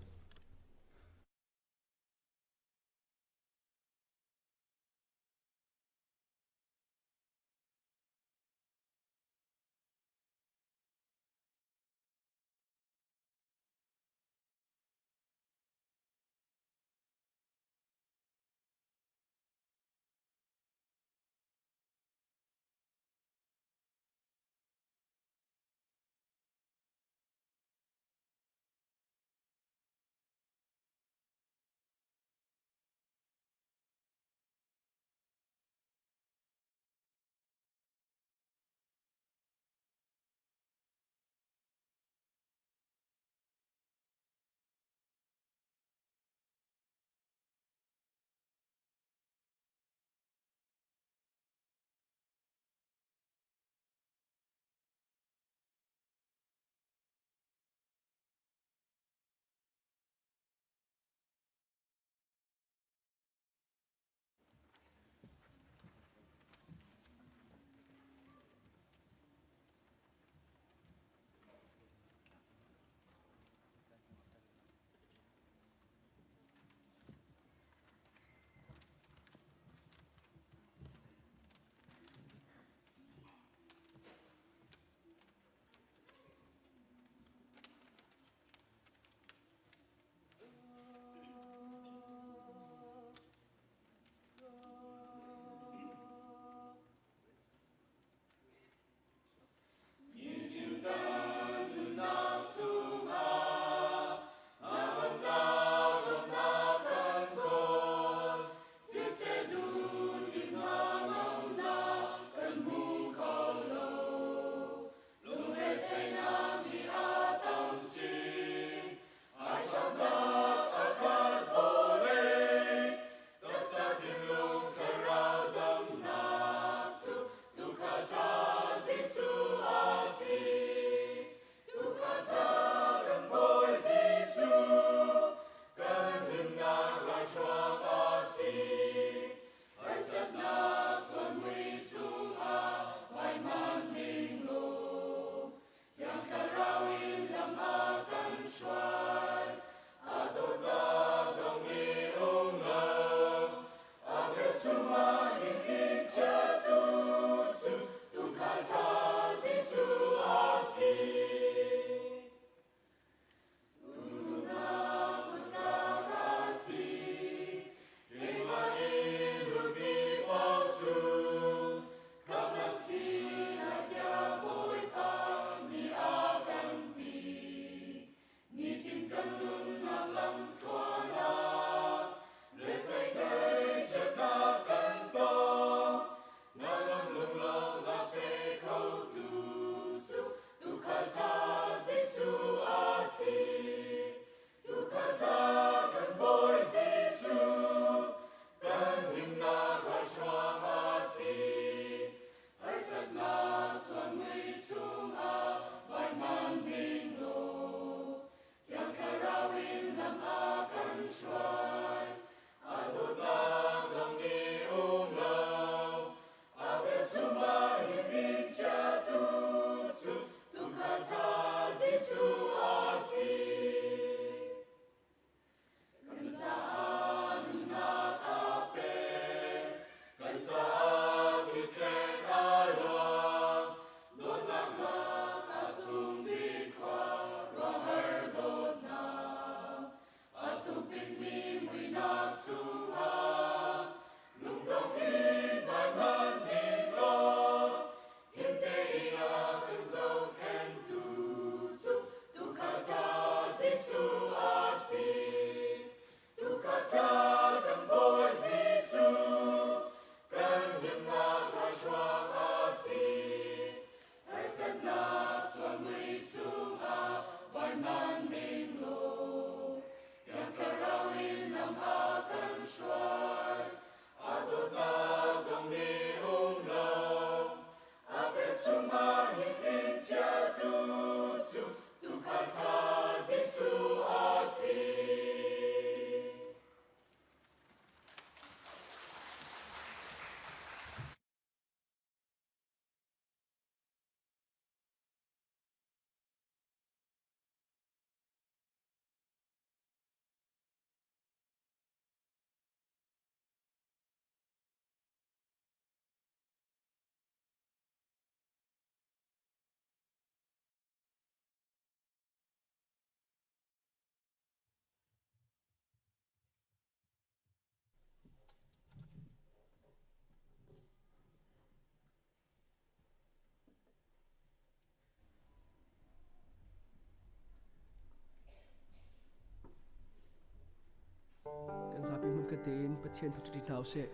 Lungkhat tein Pathian thangṭhat hna usih.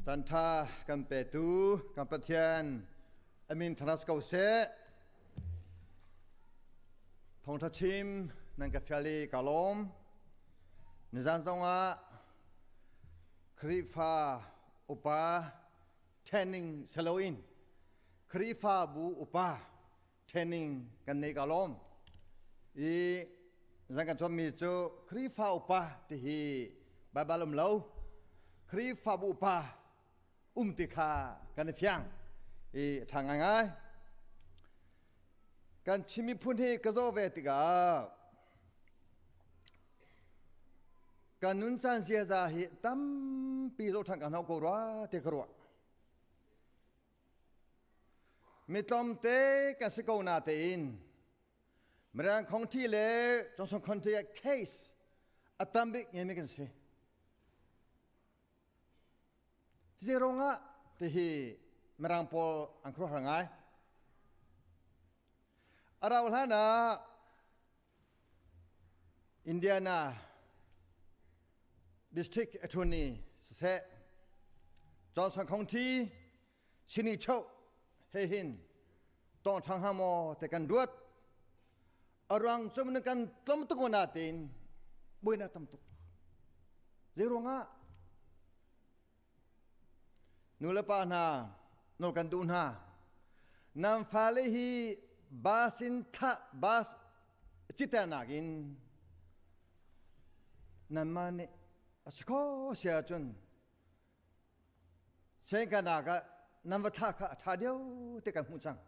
Cantha kan petu kan Pathian amin thanas ko seh. Thawngtha chim nan ka fial i ka lawm. Nizan zongah Khrihfa upa training saloin Khrihfabu upa training kan nei ka lawm. I zan kan cawnmi cu Khrihfa upa ti hi Baibal um lo. Khrihfabu upa um ti kha kan i fiang i a ṭha ngaingai. Kan Chin miphun hi ka zoh ve tikah kan nuncan ziaza hi tampi zoh ṭhan kan hau ko rua ti ka ruah. Mi tlawmte kan si ko na tein Mirang County le Johnson County ah case a tam bik ngeimi kan si. Zeirong ah tihi Mirang pawl an khuaruahhar ngai. A rau hlan ah Indiana District Attorney siseh Johnson County sini choh he hin tong thang ha maw te kan ruat a ruang cu nan kan tlom tuk na tein buaina tam tuk zei ruangah nu le pa hna nawl kan duh hna nan fale hi bus in thlah bus citer nakin nanmah nih a si kho si ahcun sengkanak ah nan va thlah kha a ṭha deuh ti kan hmuh cang.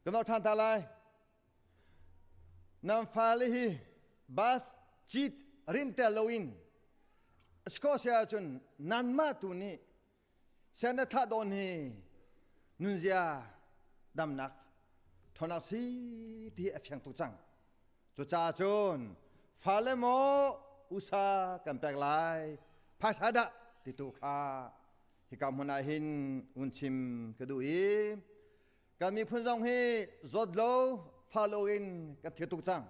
Kan or ṭhan ta lai. Nan fale hi bus cit rinter loin Scotia cun nanmah tu nih sen na thlah dawn hi nunzia damnak ṭhawnnak si ti a fiang tuk cang. Cucaah cun fale maw usa kan pek lai phaisa dah ti tu kha hika hmun ah hin un chim ka duh i kan miphun zong hi zawt lo fa lo in kan thil tuk cang.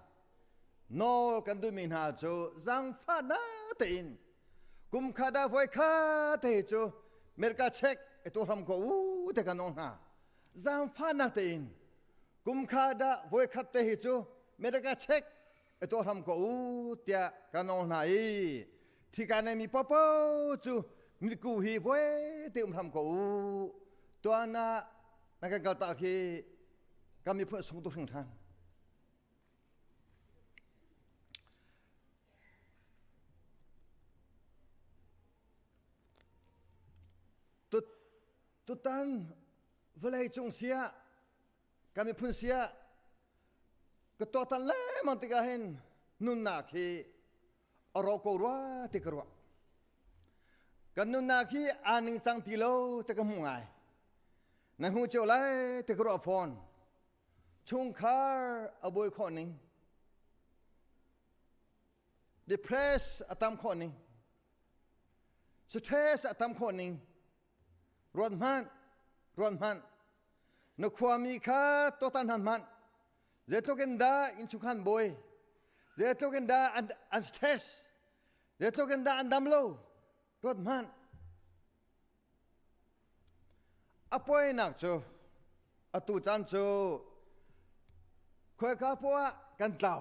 Nawl kan duhmi hna cu zaangfahnak tein kum kha dah voi kha te cu America check i tu hram ko u te kan nawl hna. Zaangfahnak tein kum kha dah voi khat te hi cu America check i tu hram ko u tiah kan nawl hna i thika nei mi popo cu miku hi voi te um hram ko u tuan ah na kan kal tak hi kan miphun sung tu hring ṭhan. Tutan vawlei cung sia kan miphun sia ka tuaktan lengmang tikah hin nunnak hi a ro ko rua ti ka ruah. Kan nunnak hi aa ningcang ti lo ti ka hmuh ngai. Na hmu cio lai ti ka ruah fawn. Chungkhar a buai khawh ning. Depress a tam khawh ning. Stress a tam khawh ning. Ruat hmanh, ruat hmanh. Na khuami kha tuaktan hna hmanh. Zeitluk in dah innchungkhar bawi, zeitluk in dah an, an stress, zeitluk in dah an dam lo, ruat hmanh. A poinak cu atu caan cu khuaika poah kan tlau.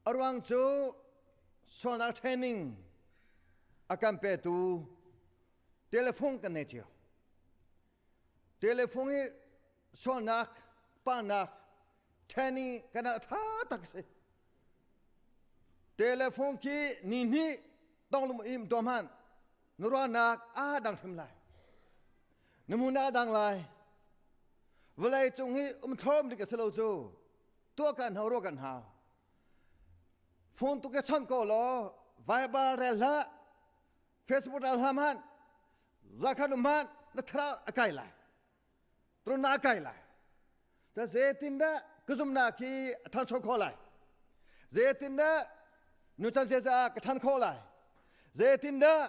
A ruang cu sualnak training a kan petu telephone kan nei cio. Telephone hi sualnak, palnak, training kan ah tha tak si. Telephone khi ni hnih tonglum im tuah hmanh na ruahnak aa dang hrim lai. Na mun aa dang lai. Vawlei cung hi um thlawm dik a si lo cu. Tuah kan hau ruah kan hau. Phone tu ke chon ko law Viber rel hlah Facebook rel hlah hmanh zakhan um hmanh na thlarau a kai lai. Trun na kai lai. Ta zeitin dah ka zumnak hi a ṭhancho khawh lai? Zeitin dah nucan ziaza ah ka ṭhan khawh lai? Zeitin dah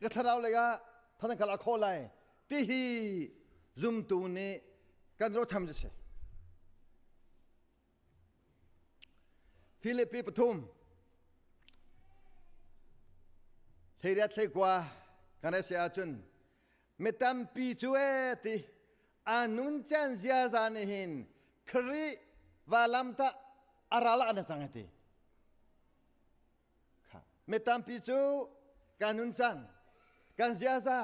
ka thlarau lei ah than ka khawh lai? Ti hi zumtu nih kan ruahcham cu si. Filipi pathum hleiriat hleikua kan si ahcun mi tampi cu e ti a nuncan ziaza nih hin Khrih valam tah a ral ah na cang ti mi tampi cu kan nuncan kan ziaza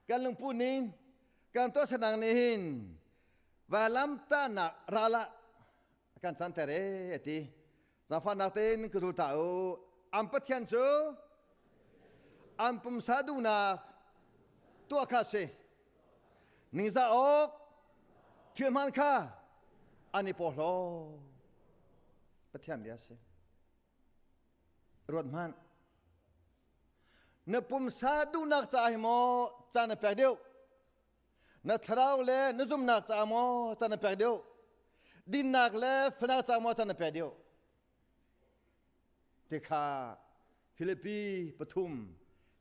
kan lungpu ning kan tuahsernak nih hin valam tahnak ral ah kan canter e ati Zaangfahnak tein ka zul ta u. An Pathian cu an pumsa duhnak tuah kha a si. Ningzah awk thil hmaan kha an i porhlaw. Pathian bia a si. Ruat hmanh. Na pumsa duhnak caah hi maw caan na pek deuh? Na thlarau le na zumhnak caah maw caan na pek deuh? Dinnak le fanak caah maw caan na pek deuh? Ti kha Filipi pathum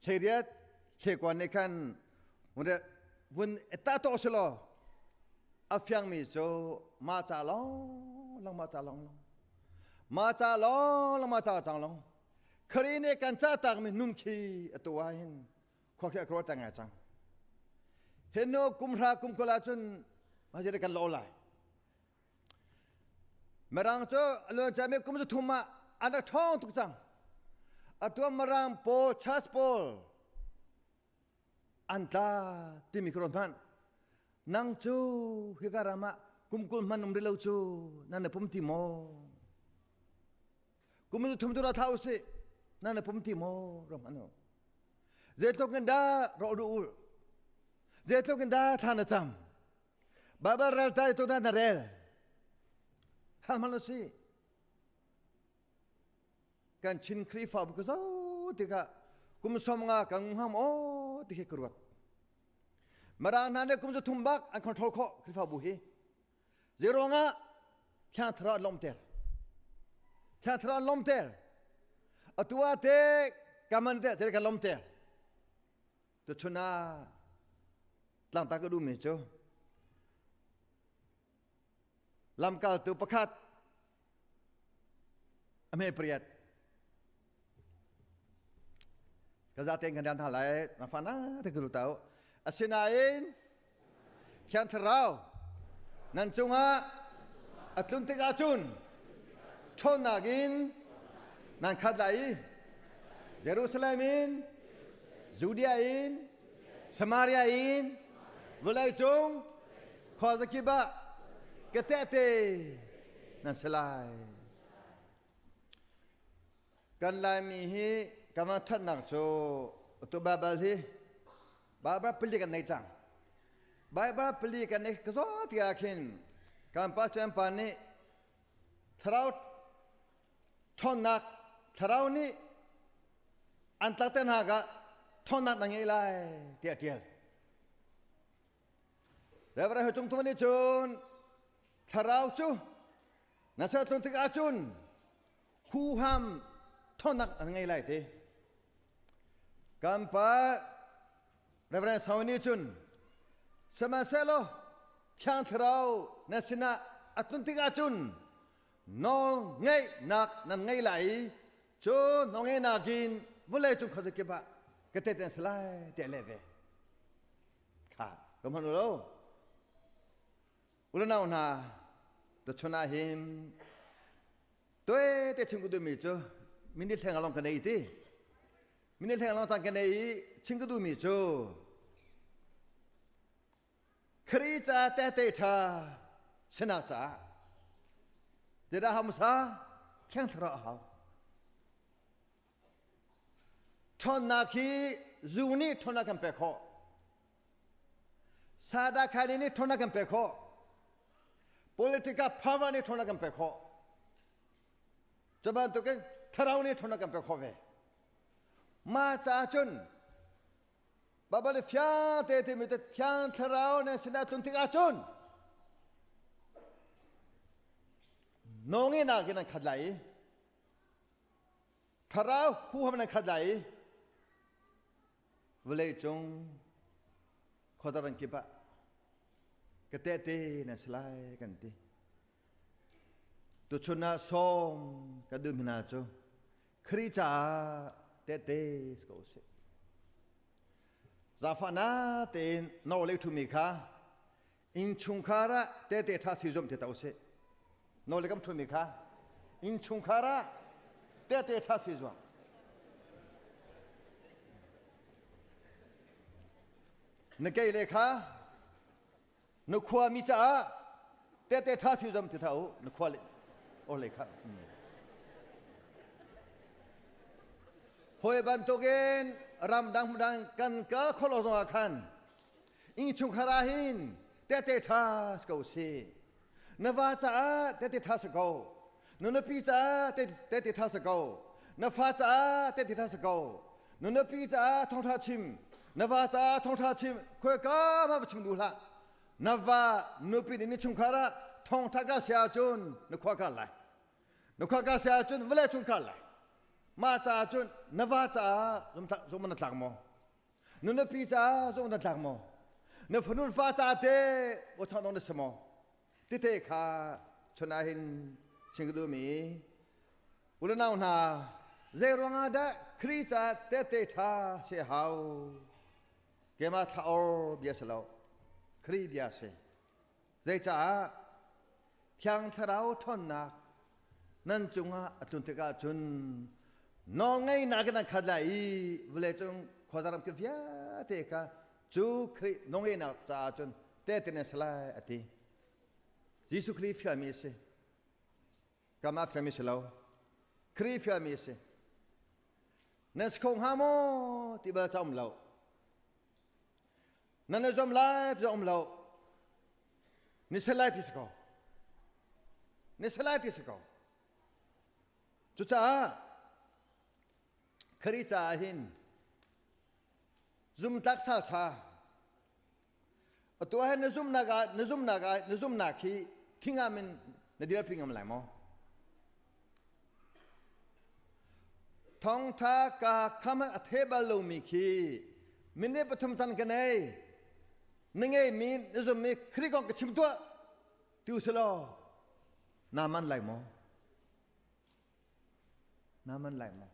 hleiriat hleikuan nih khan vun ta to si law a fiangmi cu mah ca lawng lawng mah ca lawng lawng mah ca lawng lawng mah ca cang lawng Khrih nih kan ca takmi nun khi atu ah hin khua khi a kro ta ngai cang henu kum hra kum kul ahcun masjid kan lo lai Mirang cu luan cami kum zu thum ah an rak ṭhawng tuk cang atu Mirang pawl church pawl an tla timi ka ruat hmanh nang cu hika ram ah kum 20 hman um rih lo cu nan na pum ti maw kum zu thum tu ra thla usih nan na pum ti maw ram hmanh Zeitluk in dah rawh duh ul? Zeitluk in dah thla na cam? Bible rel tai tu na rel. Hal hmanh si. Kan Chin Khrihfabu ka zo tikah kum som nga kan ngam o ti khi ka ruat. Mara hna nih kum zathum bak an control khawh Khrihfabu hi. Zeiruangah Thiang Thlarau an lawmter. Thiang Thlarau an lawmter. Atu ah te kaman te cere kan lawmter. Tuchun ah tlangta ka duhmi cu lamkaltu pakhat a hme pariat ka zaten kan dan hna lai na fa na te ka tau asinain Thiang Thlarau nan cungah a tlun tik ahcun ṭhawnnak in nan khat lai i Jerusalem in Judea in Samaria in vawleicung khuazakip ah ka tehte nan si lai. Kan Laimi hi kan van ṭhatnak cu tu Baibal hi Baibal pali kan nei cang. Baibal pali kan nei ka zaw ti ah khin kan pa chan pa nih thlarau ṭhawnnak thlarau nih an tlak te hna ka ṭhawnnak na ngei lai tiah a ṭial. Reverend Hoi Tung Tung nih cun thlarau cu na ser tlun tik ahcun huham ṭhawnnak an ngei lai ti. Kan pa Reverend Sau nih cun sihmanhsehlaw Thiang Thlarau na sinah a tlun tik ahcun nawl ngeihnak nan ngei lai i cu nawlngeihnak in vawlei cung khuazakip ah ka tehte an si lai tiah leh ve. Kha ram hman lo. Ulanau hna tuchun ah hin Tuai te chim ka duhmi cu minute hleng along ka nei ti. Minute hleng along cang ka nei i chim ka duhmi cu Khri ca te te tha sinak caah Teda hamsa thiang thlarau a hau. Ṭhawnnak hi zu nih ṭhawnnak kan pek khawh. Sada khani nih ṭhawnnak kan pek khawh. Politica power nih ṭhawnnak kan pek khawh. Cu bantukin thlarau nih ṭhawnnak kan pek khawh ve. Mah caah cun Baibal nih fiang te timi te thiang thlarau nan sinah tlun tik ahcun nawlngeihnak in an khat lai i thlarau huham nan khat lai i vawlei cung khuadaran kip ah ka tehte nan si lai kan ti tuchun ah sawm kan duh hna cu Khrih caah tehte si ko usih zaangfahnak tein na le ṭhumi kha innchungkhar ah tehte ṭha si zuam te ta usih nawl le kam ṭhumi kha innchungkhar ah tehte ṭha si zuam na kei le kha na khua mi caah tehte ṭha si zuam ti tha u na khua le or le kha Hawi bantukin ramdang hmundang kan kal khawh lo zongah khan innchungkhar ah hin tehte ṭha si ko si. Na va caah tehte ṭha si ko. Na nupi caah tehte ṭha si ko. Na fa caah tehte ṭha si ko. Na nupi caah thawngṭha chim. Na va caah thawngṭha chim. Khuaika ma va chim duh hlah. Na va nupi nih ni chungkhar ah thawngṭha ka si ahcun na khua kal lai. Na khua ka si ahcun vawlei chung kal lai. Mah caah cun na va caah zumh na tlak maw? Na nupi caah zumh na tlak maw? Na fanu fa caah te awchang dong na si maw? Tite kha chun ah hin chim ka duhmi unau hna zei ruangah dah Khrih caah tehte ṭha si hau? Keimah thla or bia si lo. Khrih bia si. Zeicaah Thiang Thlarau ṭhawnnak nan cungah a tlun tikah cun nawlngeihnak in an khat lai i vawleicung khuaza ramkip vialte kha cu Khrih nawlngeihnak caah cun tehte nan si lai a ti. Jesuh Khrih fialmi a si. Kamah fialmi si lo. Khrih fialmi a si. Nan si kho hnga maw ti bal ca um lo. Nan i zuam lai ti um lo. Ni se lai ti si ko. Ni se lai ti si ko. Cucaah Khrih caah hin zumtlak sal ṭha atu ah na zumnak ah na zumnak ah na zumnak hi thingam in na dirpi ngam lai maw? Thawngṭha ka kham a the bal lomi khi minute pathum can ka nei na ngeimi na zummi Khrih kong ka chim tuah ti usih naa man lai maw? Naa man lai maw?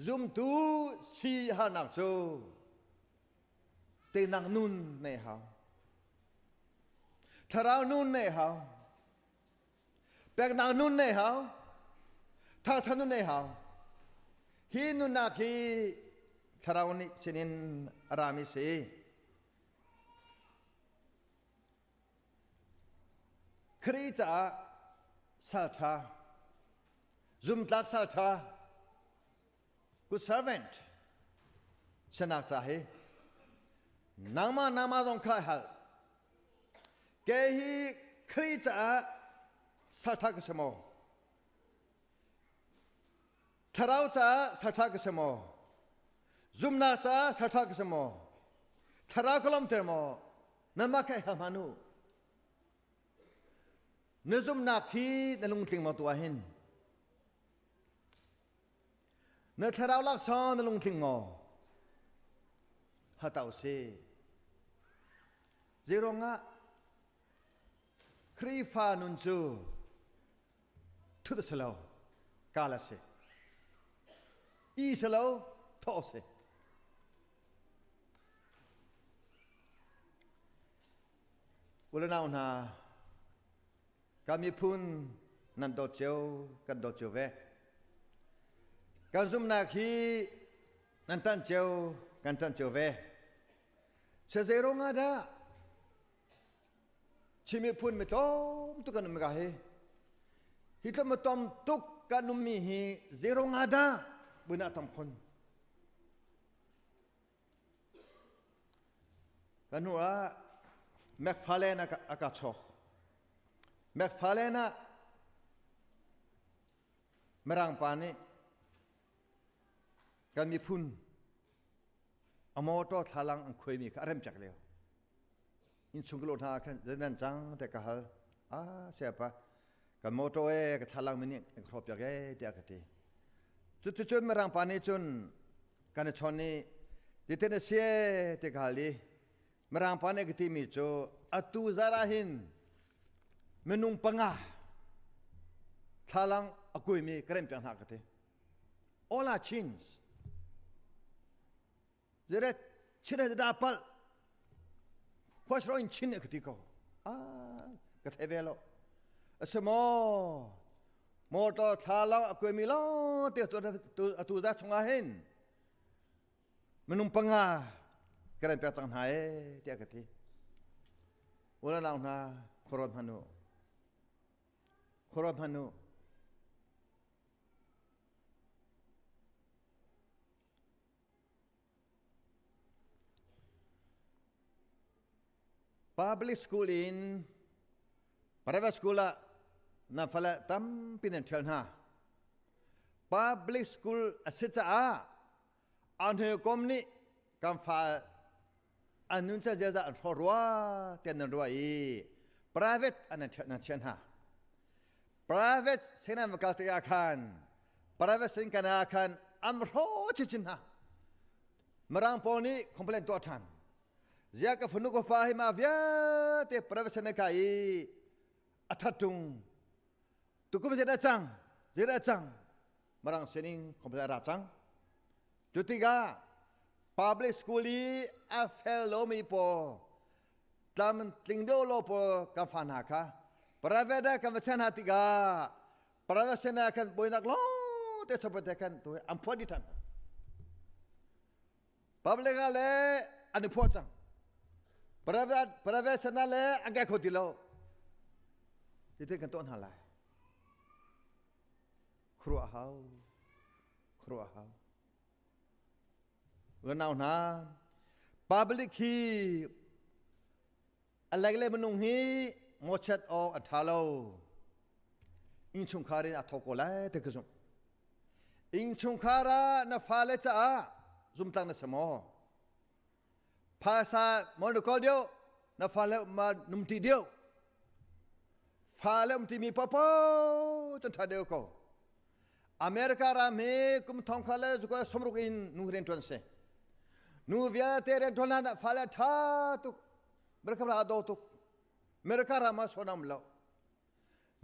Zumtu si harnak cu teinak nun nei hau. Thlarau nun nei hau. Peknak nun nei hau. Thangthat nun nei hau. Hi nunnak hi thlarau nih sinin a rami si. Khrih caah salṭha, zumtlak salṭha, good servant sinak ca hi nangmah nangmah zong kha hal. Kei hi Khrih caah salṭha ka si maw? Thlarau caah salṭha ka si maw? Zumnak caah salṭha ka si maw? Thlarau ka lawmter maw? Nanmah kha i hal hmanh u. Na zumhnak hi na lungtling maw tuah hin? Na thlarau laksawng na lungtling maw? Hatau si. Zeiruangah Khrihfa nun cu thut a si lo, kal a si. I si lo, thawh a si. Ulenau hna, kan miphun nan dawt cio, kan dawt cio ve. Kan zumhnak hi nan ṭanh cio, kan ṭanh cio ve. Zei ruangah dah Chin miphun mi tlawm tuk kan um ka hi hi tlawm tom tuk kan ummi hi zei ruangah dah bunah tam khun Kan hnu ah McFarlane a ka chawk. McFarlane ah Mirang pa nih kan miphun a motor thlalang an khuaimi kha a rempiak lio. Innchung ka lawh hna ah khan zei nan cang tiah ka hal. Ah sayapa kan motor e ka thlalang mi nih an ka hrawhpiak e tiah ka ti. Cuticun Mirang pa nih cun kan i chawn i titin a si e ti ka hal i Mirang pa nih ka timi cu atu zar ah hin minung panga thlalang a kuimi ka remh piak hna ka ti. All are Chins. Zeret chin he da palh. What's wrong in Chin ka ti ko. Ah, ka thei ve lo. Asimo motor thlalang a kuaimi lawng te atu za chungah hin minung panga ka ren pek cang hna e tiah ka ti. Ulanau hna khuaruat hmanh u. Khuaruat hmanh u. Public school in private school ah na fale tampi nan ṭhial hna. Public school a si caah an hawikom nih kan fa an nun ca ziaza an hrawh rua tiah nan ruah i private an nan chiah hna. Private sin an va kal tikah khan private sin kan ah khan an va hrawh chinchin hna. Mirang pawl nih complaint tuah ṭhan. Ziah ka fanu ka fa hi ma vialte private sin ka i a that tung tukum zet a cang zet a cang Mirang sining complaint a ra cang. Cu tikah public school i a fel lomi pawl tlam tling deuh lo pawl kan fa hna kha private ah kan va chiah hna tikah private sin ah khan buainak lawng te chawp te khan tu an phuah dih ṭhan public ah le an i phuah cang private private sin ah le an kai kho ti lo titin kan tuah hna lai khuaruah hau khuaruah hau Unau hna, public hi A lek le minung hi ngawchet awk an ṭha lo. Innchungkhar in a thawk ko lai ti ka zumh. Innchungkhar ah na fale caah zumtlang na si maw? Phaisa maw na kawl deuh, na fale ma numti deuh. Fale um timi paopaoh cun ṭha deuh ko. America ram hi kum thong kha le zuka somruk in nu rian ṭuan si. Nu vialte rian ṭuan hlan ah fale ṭha tuk. America ram a daw tuk. America ram ah sonam lo.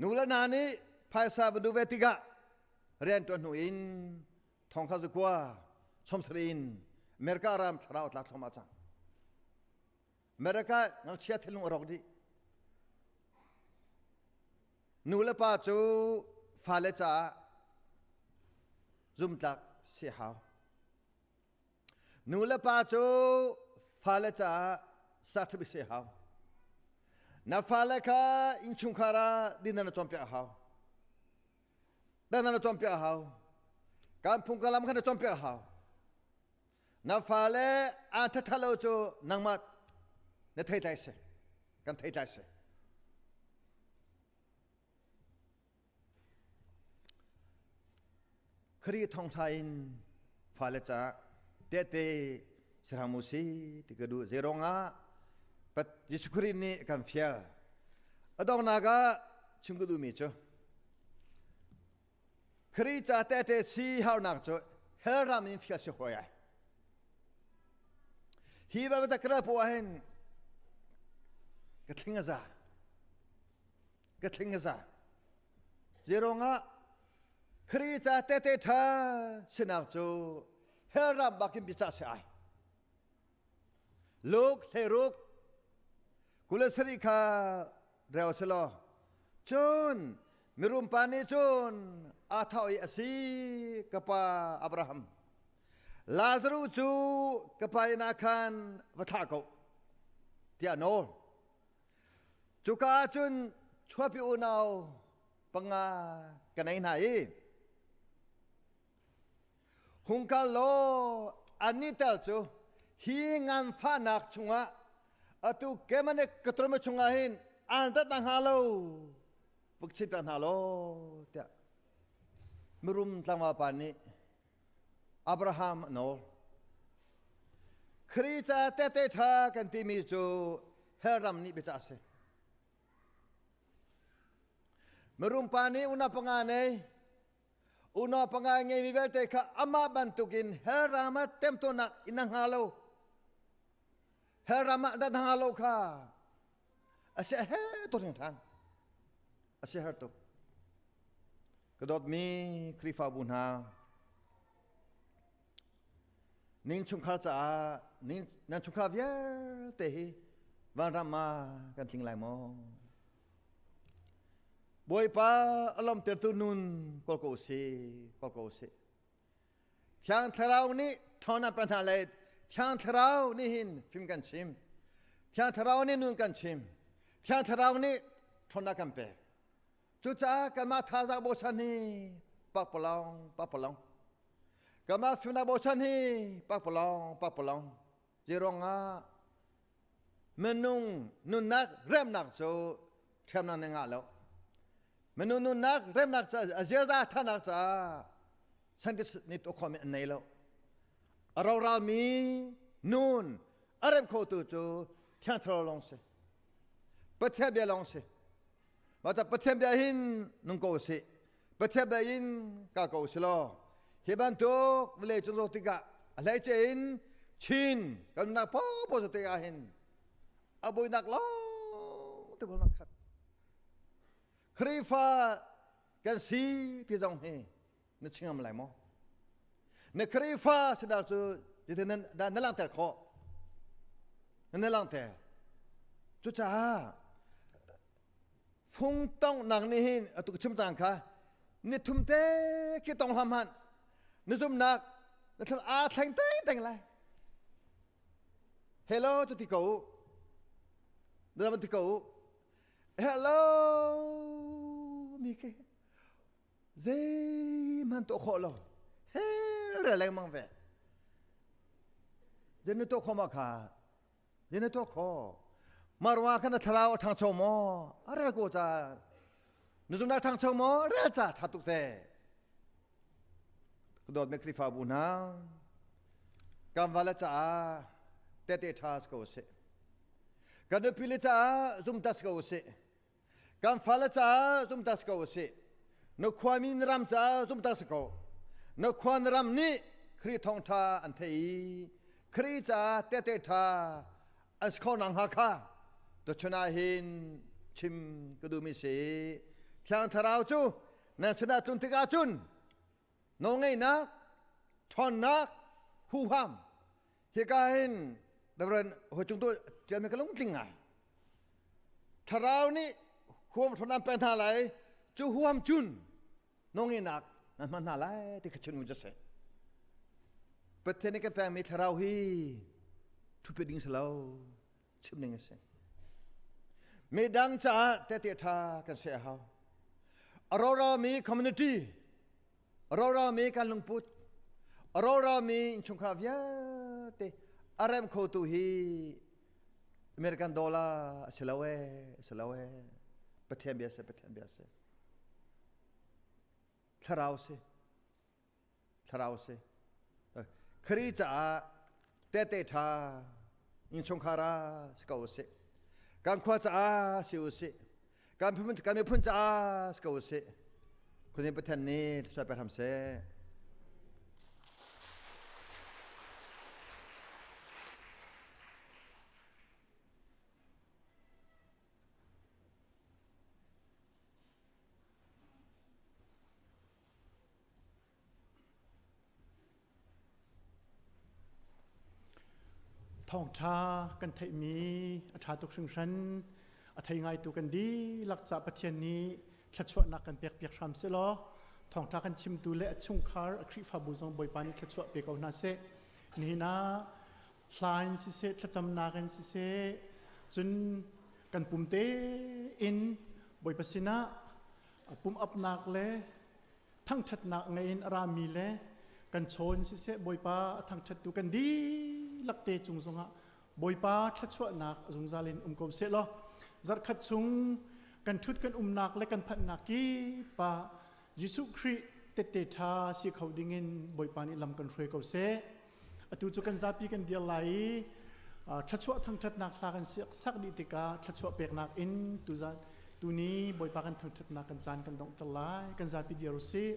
Nu le na nih phaisa va duh ve tikah rian ṭuan hnu in thong kha zukua somsari in America ram thlarau tla thluahmah cang. America ngakchia thinlung a rawk dih. Nu le pa cu fale caah zumtlak si hau. Nu le pa cu fale caah saṭhip si hau. Na fale kha innchungkhar ah din na cawnpiak a hau. Dan na cawnpiak a hau. Kan phung ka lam kha na cawnpiak a hau. Na fale aa ṭhatha lo cu nangmah na theitlai si. Kan theitlai si. Khrih thawngṭha in fale caah tehte si hram u si ti ka duh. Zeiruangah Jesuh Khrih nih a kan fial. A donghnak ah chim ka duhmi cu Khrih ca tehte si haunak cu hell ram in fial si hawi ai. Hi va ta po ah hin ka thling a za. Ka thling a za. Zeiruangah Khrih ca tehte ṭha sinak cu hell ram bakin biacah si ai. Luke hleiruk 27 kha rel si law cun mirum pa nih cun aa thawh i a si ka pa Abraham Lazaruh cu ka pa inn ah khan va thlah ko tiah nawl. Cuka ah cun chuapi unau panga ka nei hna i hung kal law annih tal cu hi nganfahnak chungah atu kemane ka turma chungah hin an rat hnga lo vuk chim piak hna law tiah mirum tlangval pa nih Abraham a nawl. Khrih ca tehte ṭha kan timi cu hell ram nih biacah a si. Mirum pa nih unau panga nei unau panga ngeimi vialte kha amah bantukin hell ram ah temtuarnak in a hnga lo. Hell ram ah dat hnga lo kha a si he tuk hringhran. A si har tuk. Ka dawtmi Khrihfabu hna, ning chungkhar caah ning nan chungkhar vialte hi vanram ah kan tling lai maw? Bawipa a lawmtertu nun kawl ko usih, kawl ko usih. Thiang Thlarau nih ṭhawn a pe hna le Thiang Thlarau nih hin fim kan chim. Thiang Thlarau nih nun kan chim. Thiang Thlarau nih ṭhawnnak kan pek. Cucaah kanmah thazaang bochan hi pakpalawng pakpalawng. Kanmah fimnak bochan hi pakpalawng pakpalawng. Zeiruangah minung nunnak remnak cu ṭhiamnak nih ngah lo. Minung nunnak remnak ca a ziaza ṭhanak caah scientist nih tuah khawhmi an nei lo. A roralmi nun a rem khotu cu Thiang Thlarau lawng si. Pathian bia lawng si. Mah Pathian bia hin nung ko usih. Pathian bia in kal ko usih law hi bantuk vawlei cung zoh tikah a hleice in Chin kan nunnak popo zoh tikah hin a buainak lawng te buainak khat. Khrihfa kan si ti zong hi na chingam lai maw? Na Khrihfa sinak cu zeitin na langhter khawh? Na langhter. Cucaah fung tonghnak nih hin atu ka chim cang kha ni thum te khi tong hlam hmanh na zumhnak na thlan aa thleng teng lai. Hello cu ti ko u. Na ti ko u. Hello mi khi zeihmanh tuah khawh lo he lengmang ve zei na tuah khawh ma kha zei na tuah khawh? Mah ruangah khan na thlarau a ṭhangcho maw? A rel ko ca. Na zumhnak ṭhangcho maw? Rel ca ṭha tuk te. Ka dawtmi Khrihfabu hna, kan vale caah tehte ṭha si ko sih. Kan nupile caah zumta si ko sih. Kan fale caah zumta si ko sih. Na khuami na ram caah zumta si ko. Na khua na ram nih Khrih thawngṭha an thei i Khrih caah tehte ṭha an si kho nak hnga kha tuchun ah hin chim ka duhmi si. Thiang Thlarau cu nan sinah tlun tikah cun nawlngeihnak, ṭhawnnak, huham hika hin Reverend Hoi Cung Tu ṭialmi ka lungtling ngai. Thlarau nih huam ṭhawn an pek hna lai, cu huham cun nawlngeihnak nan hman hna lai ti kha chim u si. Pathian nih kan pekmi thlarau hi ṭhutpi ding si lo, chim ding a si. Midang caah tehte ṭha kan si a hau. A rorami community, a rorami kan lungput, a rorami innchungkhar vialte a rem khotu hi American dollar a si lo ee, a si lo ee. Pathian bia si, Pathian bia si. Thlarau si. Thlarau si. Khrih caah tehte ṭha innchungkhar ah si ko usih. Kan khua caah si usih. Kan miphun caah si ko usih. Khuazing Pathian nih thluachuah pe hram seh. Thawngṭha kan theihmi a ṭha tuk hringhran. A thei ngaitu kan dihlak ca Pathian nih thluachuahnak kan pekpiak hram sehlaw thawngṭha kan chimtu le a chungkhar a Khrihfabu zong Bawipa nih thluachuah pe ko hna seh. Nihin ah hla in siseh, thlacamnak in siseh, cun kan pum tein Bawipa sinah pum apnak le thangṭhatnak ngei in a rami le kan chawn siseh Bawipa a thangṭhattu kan dihlak te cung zongah Bawipa thluachuahnak zungzal in um ko seh law zarhkhat chung kan ṭhut kan umnak le kan phanhnak kip ah Jesuh Khrih tette ṭha si kho dingin Bawipa nih lam kan hruai ko seh. Atu cu kan zapi kan dir lai i thluachuah thangṭhatnak hla kan sak dih tikah thluachuah peknak in tuzan tuni Bawipa kan thangṭhatnak kan caan kan donghter lai. Kan zapi dir u sih.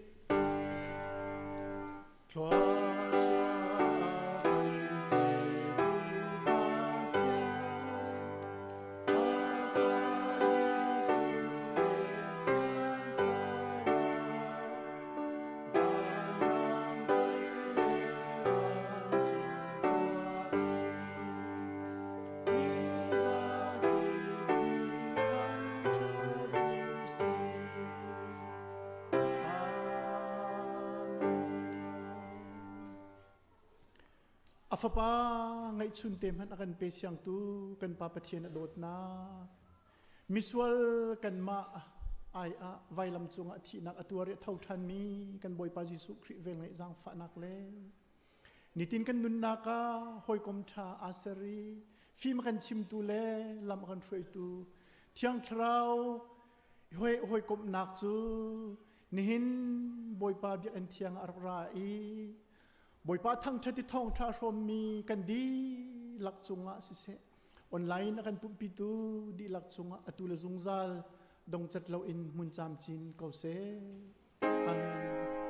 A fapa ngaihchun te hmanh a kan pe siangtu kan pa Pathian a dawtnak Misual kanmah ai ah vailam cungah thihnak a tuar i a tho ṭhanmi kan Bawipa Jesuh Khrih velngeih zaangfahnak le nitin kan nunnak ah hawikom ṭha aa ser i fim a kan chimtu le lam a kan hruaitu Thiang Thlarau hawikomhnak cu nihin Bawipa biakinn thiang ah a rak ra i Bawipa thangṭhat i thawngṭha hrawmmi kan dihlak cungah siseh Online a kan pumhpitu dihlak cungah atu le zungzal dongcat loin hmun camcin ko seh. Amen.